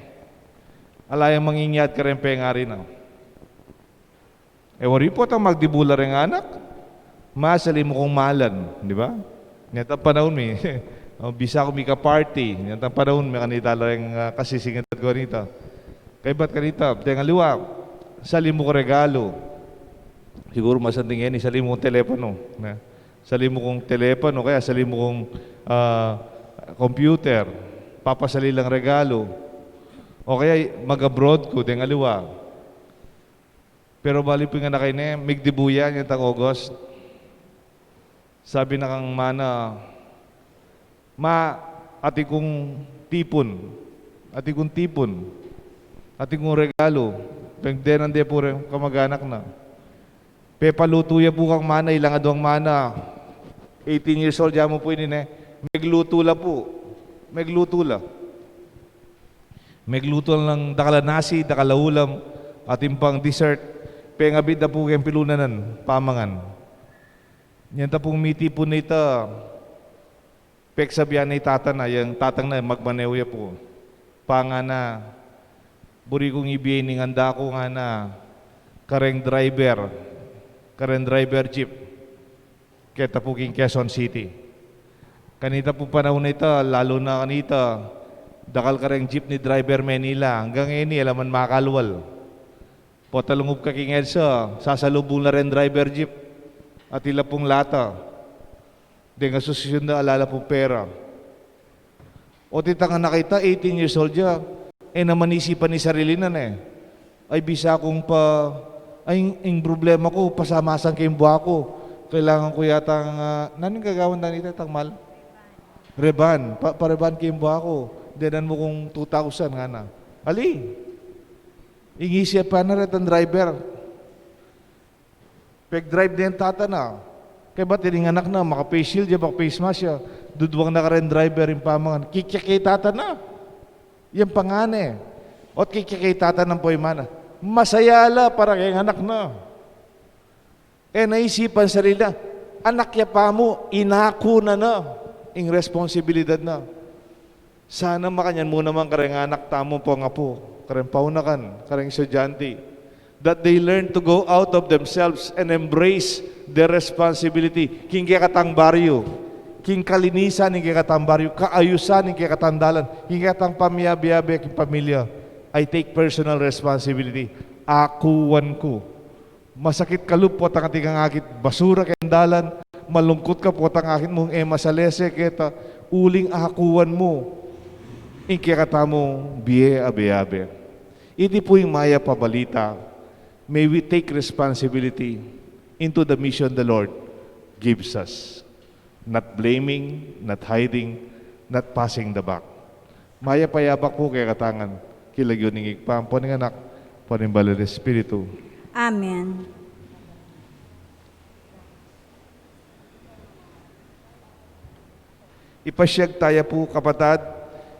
Ala yang mangingiat kareng pengari na. E wari potang magdibu la reng anak. Ma, sali mu kung malan, di ba? Nyatang panaun mi. O, bisa ku mika-party. Nyatang panaun mi, kanita la reng, ah, kasisingit ku kanita. Kaybat kanita, deng aliwa, sali mu kung regalu. Siguru masanting ini, sali mu kung telepono, ne? Sali mu kung telepono, kaya sali mu kung, ah, computer. Papasali lang regalu. O kaya mag-abroad ku, deng aliwa. Pero balu pu ing anak a ini, megdibu ya, nyatang August. Sabi na kang mana, "Ma, atin kung tipun, atin kung tipun, atin kung regalu." Pengdenan de pu reng kamag-anak na. Pepalutu ya pu kang mana, ilang aduang mana. Eighteen years old ya mu pu ini, ne. Meglutu la pu. Meglutu la. Meglutu lang dakal a nasi, dakal a ulam, atin pang dessert. Pengabit da pu keng pilunan, pamangan. Nyata pung mitipun na ita, peksabian na i tata na, yang tatang na, magmaneho ya pu. Pa, ngana, buri kung ibie ning anda ku, ngana, kareng driver, kareng driver jeep. Keta pu king Quezon City. Kanita pung panaun a ita, lalu na kanita, dakal kareng jeepney driver Manila, anggang ngeni, e la man makalwal. Pota lungub ka king EDSA, sasalubung la reng driver jeep. Atin la pung lata. Deng asosiasyun da, ala la pung pera. O't itang anak a ita, eighteen years old ya, e na man isipan ing sarili na, ne. Ay, bisa kung pa, ay, ing, ing problema ku, pasamasan ke ing bua ku. Kailangan ku yatang, ah, nanu ing gagawan da nita, tang mal? Reban. Pa, pa-reban ke ing bua ku. Denan mu kung two thousand, ngana. Ali. Ing isip na retang driver. Peg-drive deng tata na. Kaybat ining anak na, maka-face shield ya, maka-face mask ya. Duduang na kareng driver ing pamangan. Kikya ke i tata na. Yang pangane. O't kikya ke i tata na, ampo i mana. Masaya la para keng anak na. E na isipan sarili na, anak ya pa mu, inaku na na ing responsibilidad na. Sana makanyan mu naman kareng anak tamu, pung apu, kareng paunakan, kareng estudyante, that they learn to go out of themselves and embrace their responsibility. King kekatang baryu, king kalinisan ning kekatang baryu, kaayusan ning kekatang dalan, king kekatang pamiabe-abe, king pamilya, I take personal responsibility. Akuan ku. Masakit ka lub potang atin kang akit basura keng dalan, malungkut ka potang akit mung e masalese keta, uling akuan mu ing kekatamung bie abe-abe. Iti pu ing mayap a balita. May we take responsibility into the mission the Lord gives us. Not blaming, not hiding, not passing the buck. Mayap a yabak pu kekatang ngan, king lagyu ning Ibpa, ampo ning Anak, ampo ning Banal a Espiritu. Amen. Ipasiag taya pu, kapatad,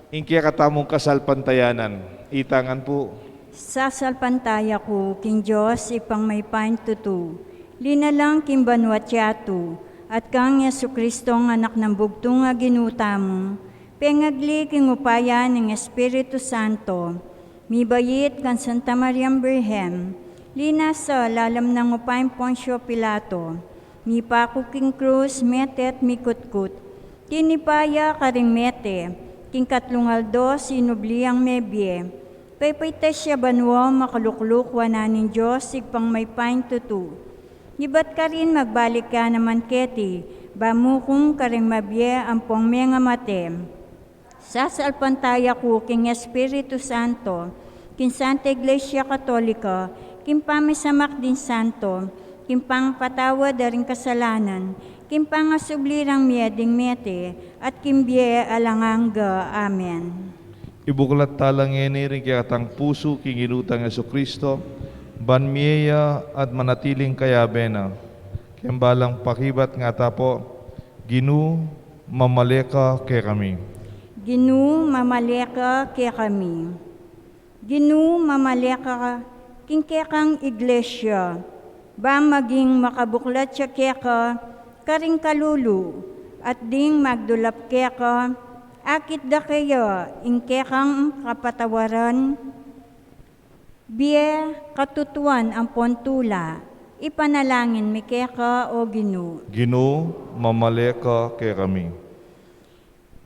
ing kekatamung kasalpantayanan. Ita ngan pu. Sasalpantaya ku king Dios, Ibpang mayupayang tutu, linalang king banua't yatu, at kang Jesucristong Anak nang bugtung a Ginu tamu, pengagli king upaya ning Espiritu Santo, mibait kang Santa Mariang Birhen, linasa lalam nang upayang Poncio Pilato, mipaku king krus, mete at mikutkut, tinipa ya karing mete, king katlung aldo sinubli yang mebie, pepaitas ya banua, makalukluk wanan ning Dios Ibpang mayupayang tutu. Ibat karin magbalik ya naman keti, ba mukung karing mabie ampong mengamate. Sasalpantaya ku king Espiritu Santo, king Santa Iglesia Katolika, king pamisamak ding santo, king pangapatawad da ring kasalanan, king pangasubli rang mie ding mete, at king bie alang angga. Amen. Ibuklat tala ngeni ring kekatang pusu king Ginu tang Jesucristo, ban mie ya at manatiling kayabe na. Keng balang pakibat ngata pu, Ginu, mamale ka kekami. Ginu, mamale ka kekami. Ginu, mamale ka king kekang Iglesia, ba maging makabuklat ya keka karing kalulu, at ding magdulap keka, akit da keya ing kekang kapatawaran, bie, katutuan ampon tula. Ipanalangin mi keka, O Ginu. Ginu, mamale ka kekami.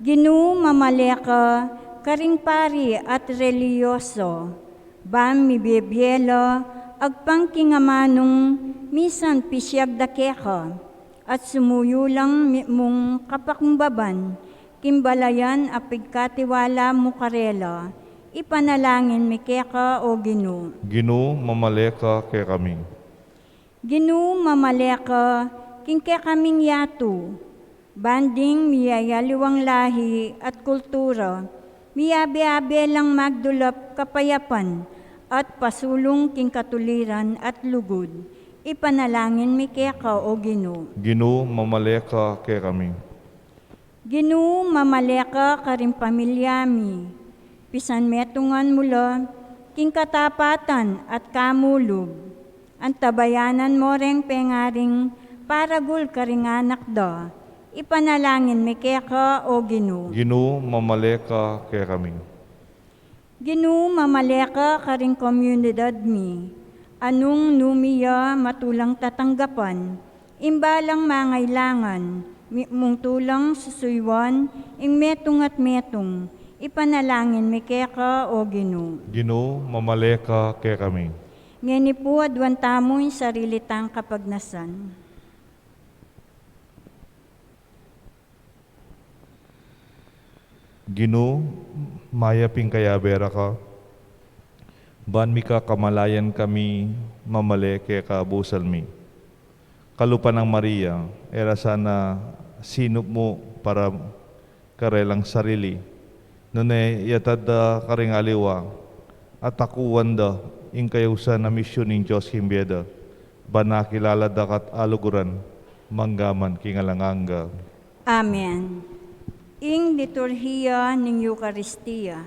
Ginu, mamale ka karing pari at relihiyoso, ban mibie-bie la agpang king amanung misan pisiag da keka, at sumuyu lang mi-, mung kapakumbaban king balayan a pigkatiwala mu karela. Ipanalangin mi keka, O Ginu. Ginu, mamale ka kekami. Ginu, mamale ka king kekaming yatu, ban ding miyayaliwang lahi at kultura, miyabe-abe lang magdulap kapayapan at pasulung king katuliran at lugud. Ipanalangin mi keka, O Ginu. Ginu, mamale ka kekami. Ginu, mamale ka karing pamilya mi, pisan metungan mu la king katapatan at kamulub. Antabayanan mo reng pengaring paragul karing anak da. Ipanalangin mi keka, O Ginu. Ginu, mamale ka kekami. Ginu, mamale ka karing komunidad mi. Anung nu mi ya matulang tatanggapan, ing balang mangailangan, mi-, mung tulang susuyuan ing metung at metung. Ipanalangin mi keka, O Ginu. Ginu, mamale ka kekami. Ngeni pu, aduan tamu ing sarili tang kapagnasan. Ginu, mayap ing kayabe ra ka, ban mika kamalayan kami mamale keka busal mi. Kalupa nang Maria, e ra sana sinup mu para karelang sarili, nune yatad da karing aliwa, at akuan da ing kayausan a misyun ning Dios king bie da, ban akilala da ka at aluguran, mangga man king alang angga. Amen. Ing liturhiya ning Eukaristia.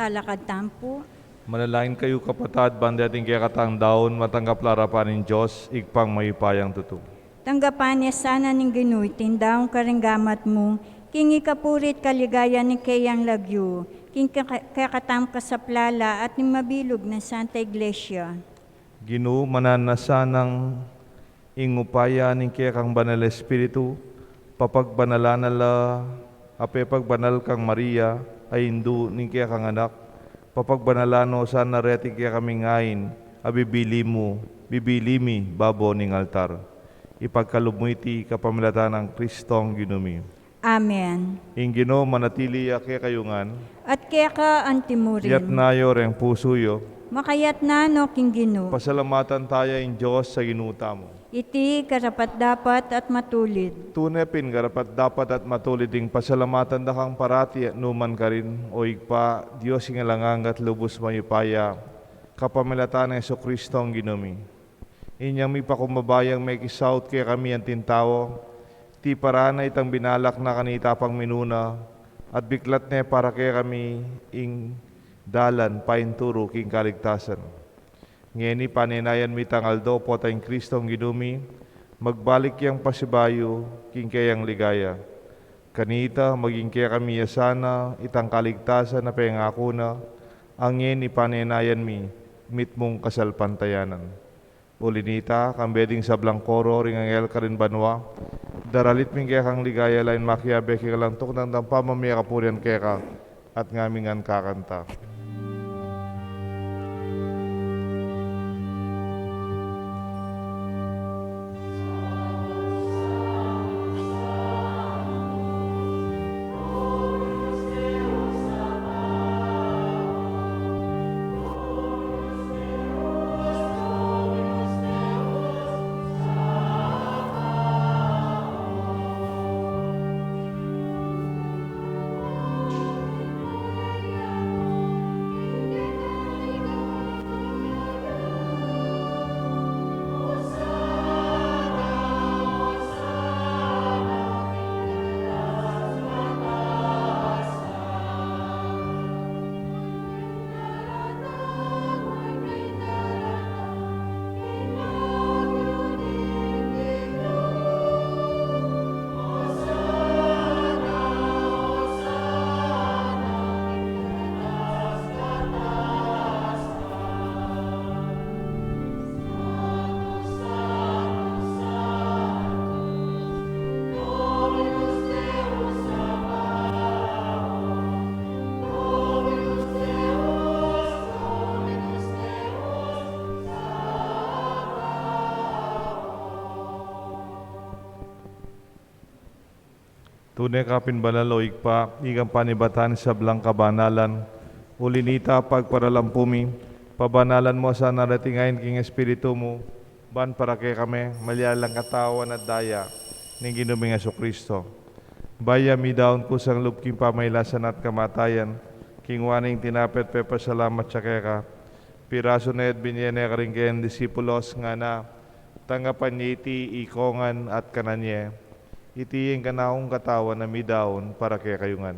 Talakad tamu pu. Manalangin kayu, kapatad, ban deting kekatang daun matanggap la arapan ning Dios, Ibpang mayupayang tutu. Tanggapan na sana ning Ginu iting daun karing gamat mu, king ikapuri't kaligayan ning keyang lagyu, king keka-, kekatamung kasaplalan at ning mabilug nang Santa Iglesia. Ginu, mananu na sanang ing upaya ning kekang Banal Espiritu, papagbanalan na la a pepagbanal kang Maria, a indu ning kekang Anak, papagbanalan no sana reting kekaming ain a bibili mu, bibili mi babo ning altar. Ipagkalub mu iti kapamilatan nang Kristong Ginu mi. Amen. Ing Ginu manatili ya kekayu ngan. At keka antimurin. Yatna yu reng pusu yu. Makayatna no king Ginu. Pasalamatan taya ing Dios a Ginu tamu. Iti karapat-dapat at matulid. Tune pin karapat-dapat at matulid ing pasalamatan da kang parati at nukarin man, O Ibpa, Dios king alang angga at lubus mayupaya, kapamilatan nang Jesukristong Ginu mi. Inyang mipakumbaba yang mekisaut kekami anting tau, tiparan na itang binalak na kanita pang minuna, at biklat ne para kekami ing dalan painturu king kaligtasan. Ngeni panenayan mi itang aldo potang Kristong Ginu mi, magbalik yang pasibayu king keyang ligaya. Kanita, maging kekami ya sana itang kaligtasan a pengaku na, a ngeni panenayan mi mitmung kasalpantayanan. Uli nita, kambe ding sablang koro ring anghel karin banua, daralit mi ing kekang ligaya lain makiabe king alang tuknang dang pamamie kapurian keka, at ngamin ngan kakanta. Tune ka pin banal, o Ibpa, ikang panibatan ning sablang kabanalan. Uli nita, pagparalampu mi, pabanalan mu sana reting ain king Espiritu mu, ban para kekami, malyari lang katawan at daya ning Ginu ming Jesucristo. Bayu ya midaun kusang lub king pamailasan at kamatayan, kinua ne ing tinape at pepasalamat ya keka, pirasu ne at binie ne karing keyang disipulos, ngana, tanggapan ye iti ikongan at kanan ye. Iti ing kanakung katawan a midaun para kekayu ngan.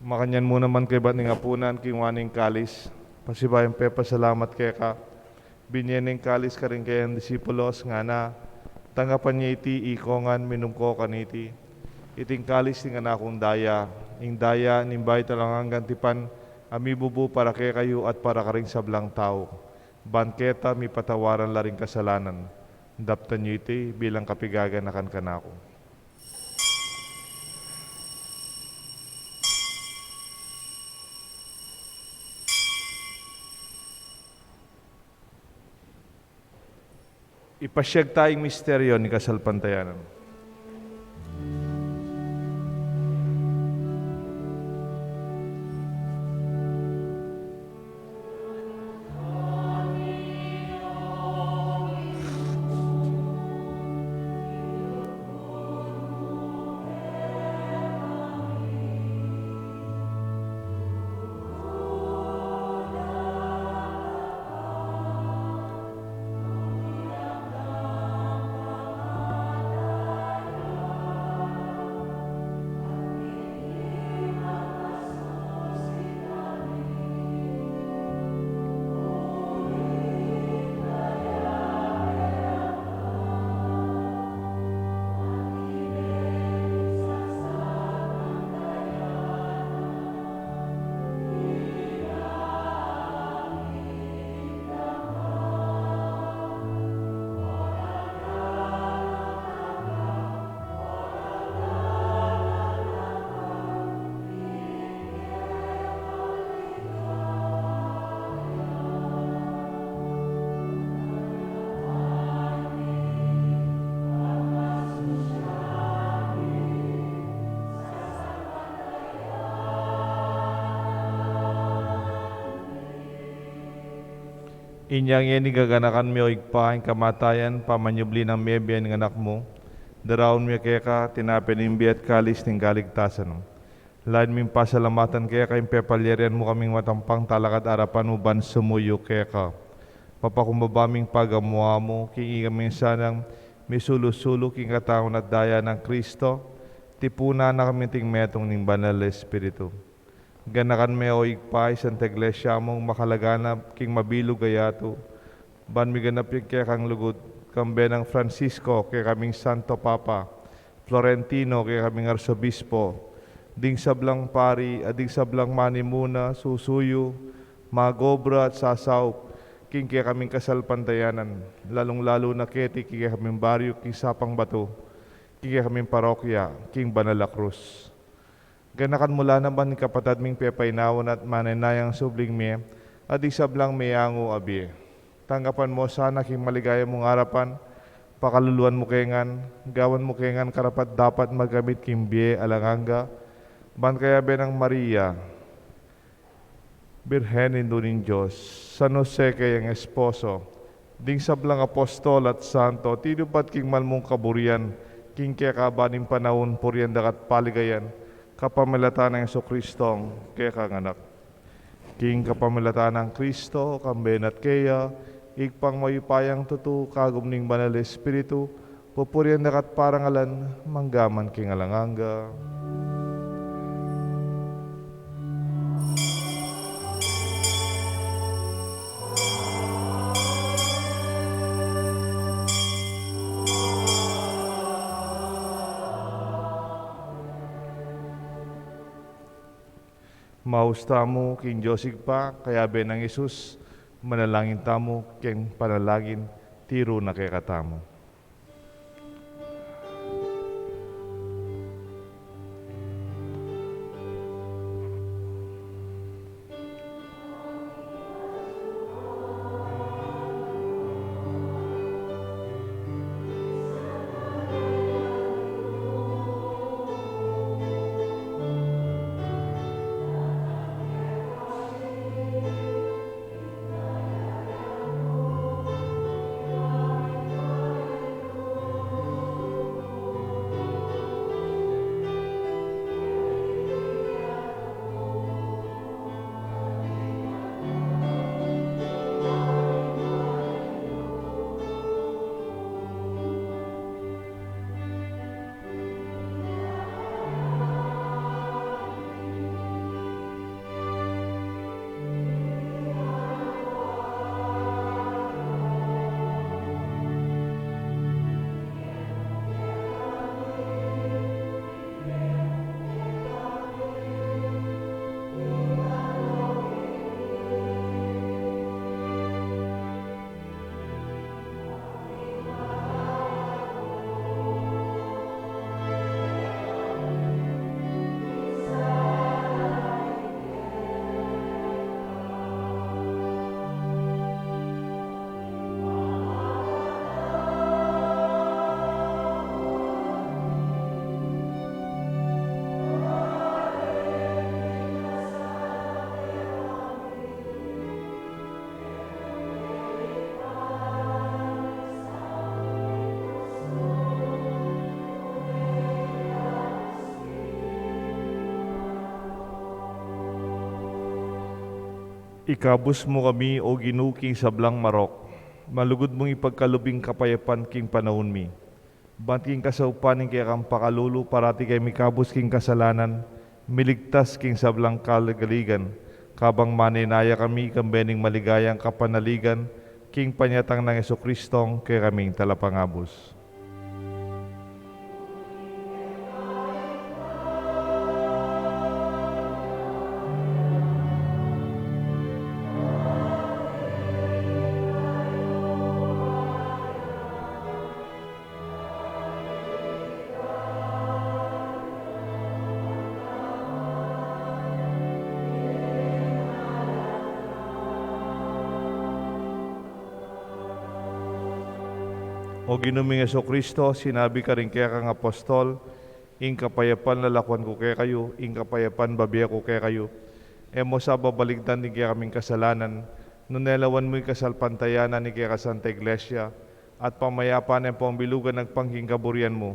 Makanyan mu naman kaybat ning apunan, kinua ne ing kalis, pasibayu yang pepasalamat keka, binie ne ing kalis karing keyang disipulos, ngana, tanggapan ye iti ikongan, minum ko kaniti. Iti ing kalis ning kanakung daya, ing daya ning bayu at alang anggang tipan, a mibubu para kekayu at para karing sablang tau, ban keta mipatawaran la ring kasalanan. Daptan yu iti bilang kapigaganakan kanaku. Ipasiag ta ing misteryu ning kasalpantayanan. Inya ngeni gaganakan mi, o Ibpa, ing kamatayan pamanyubli nang mebie ning Anak mu. Daraun mi keka tinape ning bie at kalis ning kaligtasan. Lalu ming pasalamatan keka ing pepalyarian mu kaming matampang talakad king arapan mu ban sumuyu keka. Mapakumbaba ming pagamu-amu king ikami sanang misulu-sulu king katawan at daya nang Kristo, tipunan na kami king metung ning Banal a Espiritu. Ganakan me, o Ibpa, ing Santa Iglesia mung makalaganap king mabilug a yatu, ban miganap ing kekang lugud, kambe nang Francisco, kekaming Santo Papa, Florentino, kekaming Arsobispo, ding sablang pari, at ding sablang manimuna, susuyu, magobra at sasaup king kekaming kasalpantayanan, lalung-lalu na keti king kekaming baryu king Sapang Batu, king kekaming parokya king Banal a Krus. Ganakan mu la naman ing kapatad ming pepainawan at manenayang subling mie, at ding sablang meangu a bie. Tanggapan mu sana king maligaya mung arapan, pakaluluan mu ke ngan, gawan mu ke ngan karapat-dapat magkamit king bie alang angga, ban kayabe nang Maria, Birhen Indu ning Dios, San Jose kayang esposo, ding sablang apostol at santo, tinupad king mal mung kaburian, king kekaban ning panaun, purian da ka at paligayan, kapamilatan nang Jesucristong kekang Anak. King kapamilatan nang Kristo, kambe na at keya, Ibpang mayupayang tutu, kagum ning Banal a Espiritu, pupurian da ka at parangalan, mangga man king alang angga. Maus tamu king Dios Ibpa, kayabe nang Jesus, manalangin tamu king panalangin, tiru na kekatamu. Ikabus mu kami, O Ginu, king sablang marok. Malugud mung ipagkalub ing kapayapan king panaun mi. Ban king kasaupan ning kekang pakalulu, parati kami mikabus king kasalanan, miligtas king sablang kaligaligan, kabang manenaya kami kambe ning maligayang kapanaligan, king panyatang nang Jesucristong kekaming Talapangabus. O Ginu ming Jesucristo, sinabi karing kekang apostol, ing kapayapan lalakuan ku kekayu, ing kapayapan bibie ku kekayu. E mu sa babaligtan ding kekaming kasalanan, Nune lawan mu ing kasalpantayanan ning keka Santa Iglesia, at pamayapan neng pambilugan agpang king kaburian mu,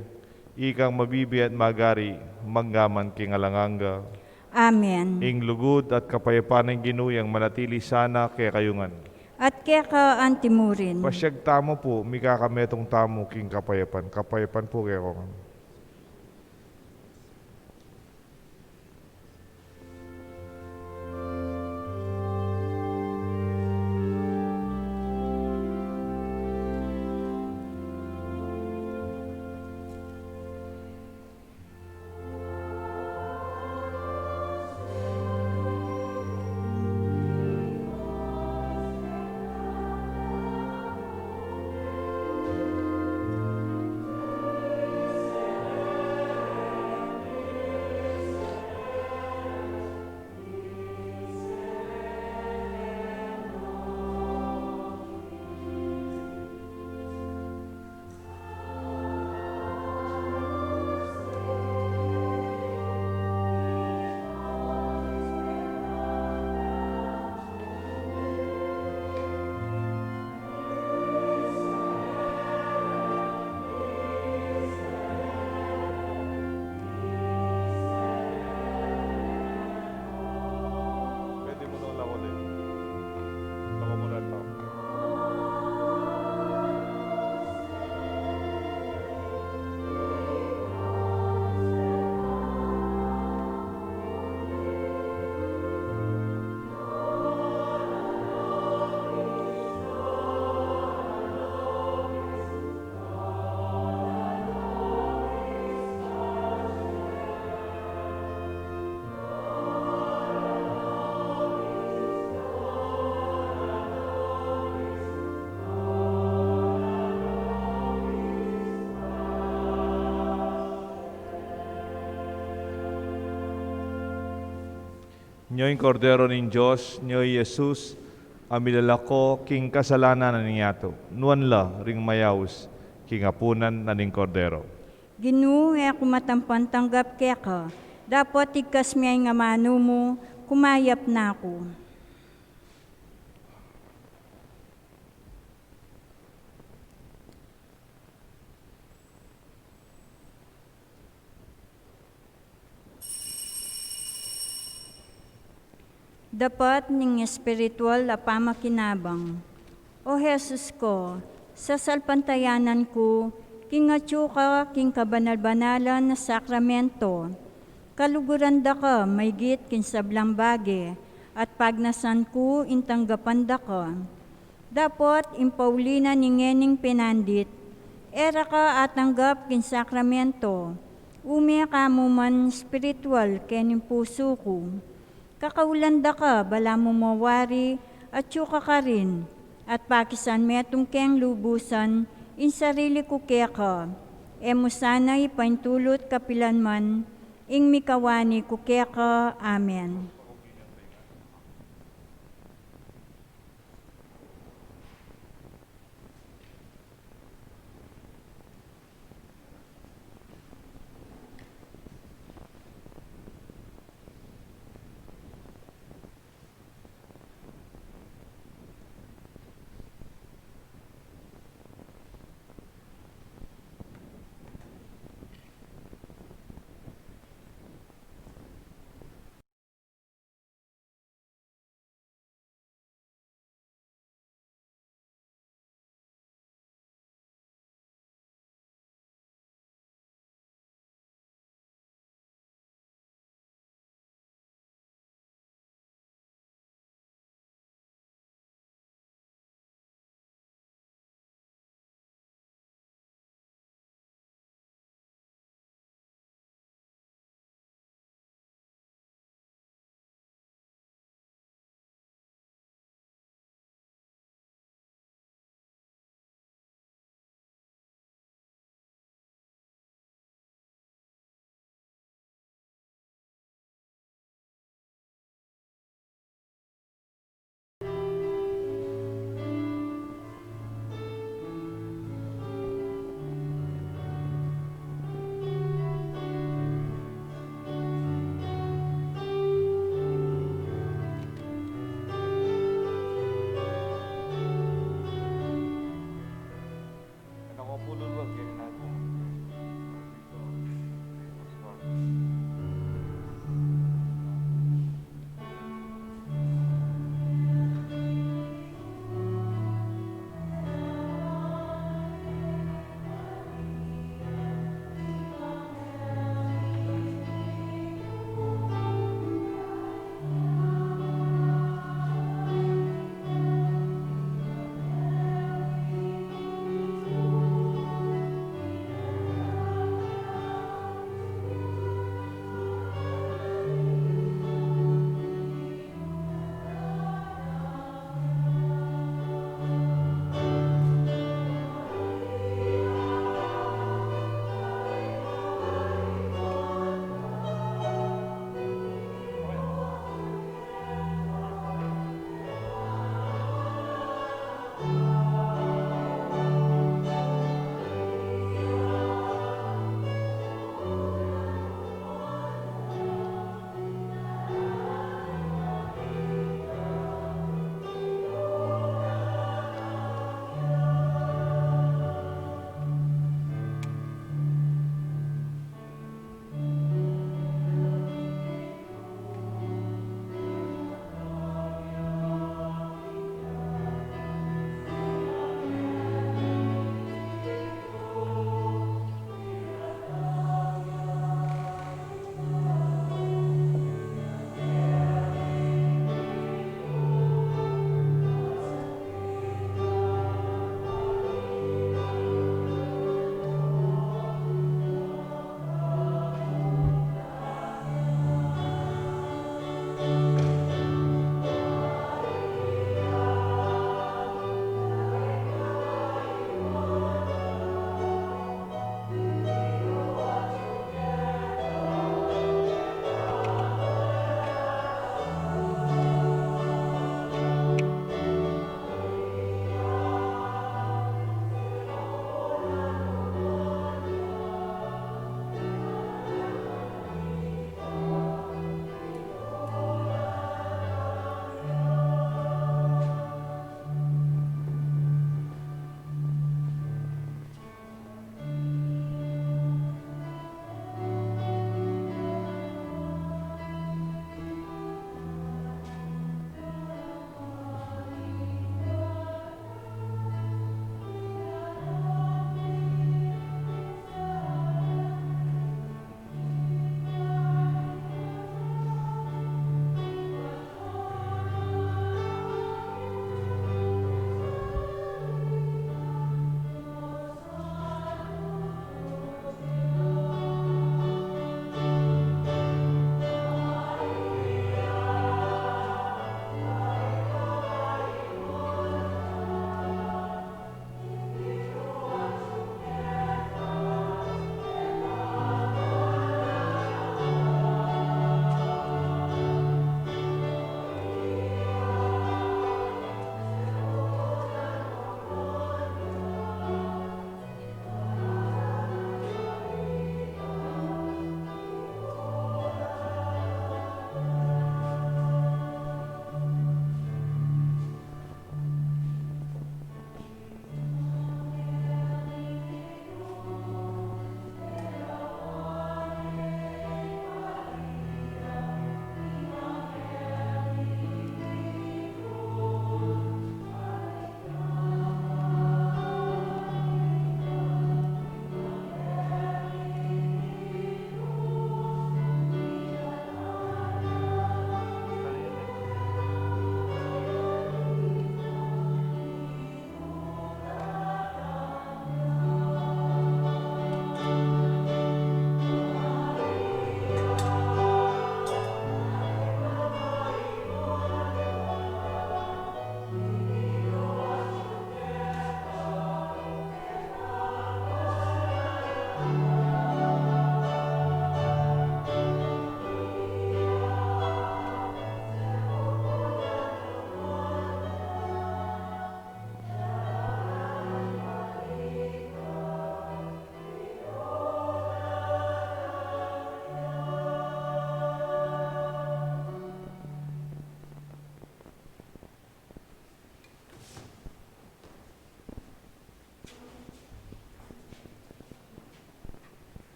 ikang mabibie at magari, mangga man king alang angga. Amen. Ing lugud at kapayapan ning Ginu yang manatili sana kekayu ngan. At keka antimurin. Pasiag tamu pu, mikakametung tamu king kapayapan. Kapayapan pu kekayu ngan. Nyo ing Kordero ning Dios, nyo i Jesus, a milalako king kasalanan ning yatu. Nuan la ring mayaus king apunan na ning Kordero. Ginu, e ku matampan tanggap keka, dapot igkas me ing amanu mu, kumayap na ku. Dapat ning espiritual a pamakinabang. O Jesus ko, sasalpantayanan ku king atyu ka king kabanal-banalan a sakramento. Kaluguran da ka maygit king sablang bage, at pagnasan ku ing tanggapan da ka. Dapot ing pauli na ning ngening penandit, e ra ka atanggap king sakramento, ume ka mu man espiritual kening pusu ku. Kakaulan da ka balamu mawari, atyu ka karin, at pakisan metung keng lubusan ing sarili ku keka. E mu sana ipaintulut kapilan man ing mikawani ku keka. Amen.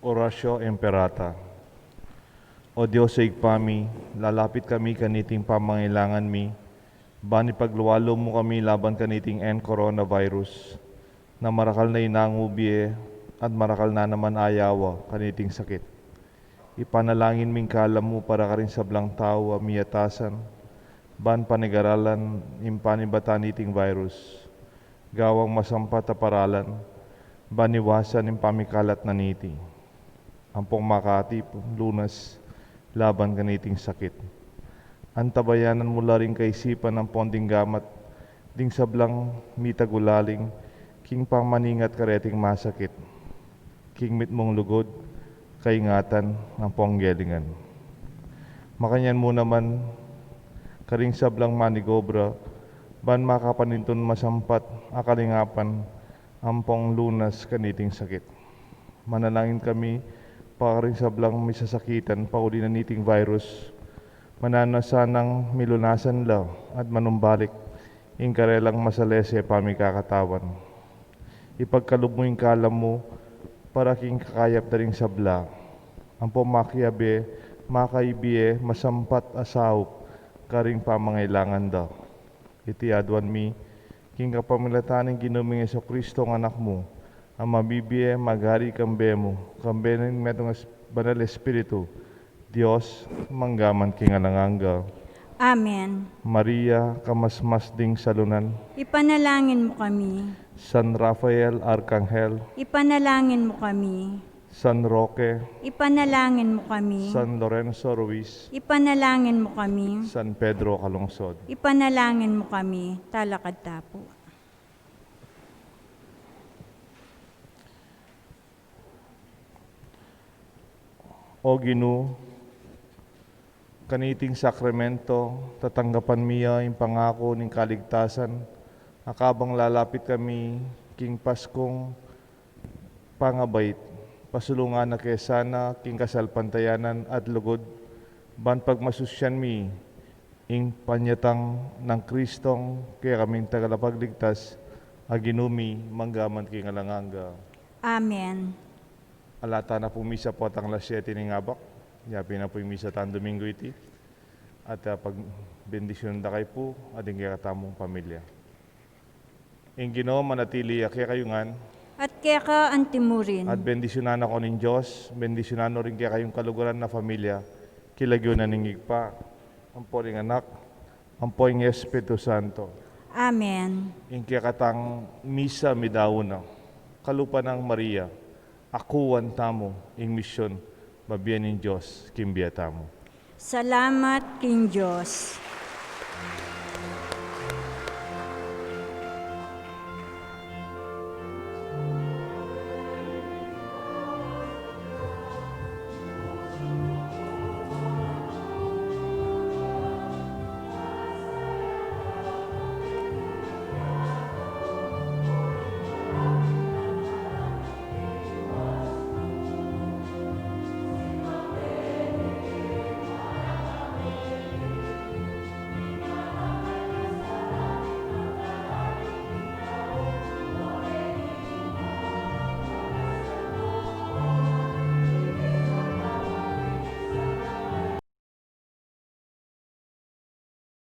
Oratio Imperata. O Dios a Ibpa mi, lalapit kami kaniting pamangailangan mi, ban ipaglualu mu kami laban kaniting N coronavirus, na marakal na inangu bie at marakal na naman ayawa kaniting sakit. Ipanalangin mi ing kalam mu para karing sablang tau a miyatasan, ban panigaralan ing panibatan niting virus, gawang masampat a paralan, ban iwasan ing pamikalat na niti. Ampong makatip lunas laban kaniting sakit. Antabayanan mu la ring kaisipan ampong ding gamat ding sablang mitagulaling king pamaningat kareting masakit, king mitmung lugud, kaingatan, ampong gelingan. Makanyan mu naman karing sablang manigobra, ban makapanintun masampat a kalingapan ampong lunas kaniting sakit. Manalangin kami para karing sablang misasakitan pauli na niting virus, mananu na sanang milunasan la at manumbalik ing karelang masalese pamikakatawan. Ipagkalub mu ing kalam mu para king kakayap da ring sabla, ampong makiabe, makaibie masampat a saup karing pamangailangan da. Iti aduan mi king kapamilatan ning Ginu ming Jesucristo, ing Anak mu, a mabibie magari kambe mu, kambe ning metung es-, Banal Espiritu, Dios, mangga man king alang angga. Amen. Maria, kamasmas ding salunan, ipanalangin mu kami. San Rafael Arkanghel, ipanalangin mu kami. San Roque, ipanalangin mu kami. San Lorenzo Ruiz, ipanalangin mu kami. San Pedro Calungsod, ipanalangin mu kami. Talakad ta pu. O Ginu, kaniting sakramento, tatanggapan mi ya ing pangaku ning kaligtasan, a kabang lalapit kami king Paskung pangabait, pasulungan na ke sana king kasalpantayanan at lugud, ban pagmasusyan mi ing panyatang nang Kristong kekaming Tagapagligtas, a Ginu mi, mangga man king alang angga. Amen. Ala ta na pu misa potang alas siyete ning abak. Yapin na pu ing misa tang Domingo iti. At, ah, pagbendisyunan da kayu pu at ing kekatamung pamilya. Ing Ginu manatili ya kekayu ngan. At keka antimurin. At bendisyunan na kayu ning Dios, bendisyunan no ring kekayung kaluguran a pamilya, king lagyu na ning Ibpa, ampo ring Anak, ampo ing Espiritu Santo. Amen. Ing kekatang misa midaun na. Kalupa nang Maria, akuan tamu ing misyon, mabie ning Dios king bie tamu. Salamat king Dios.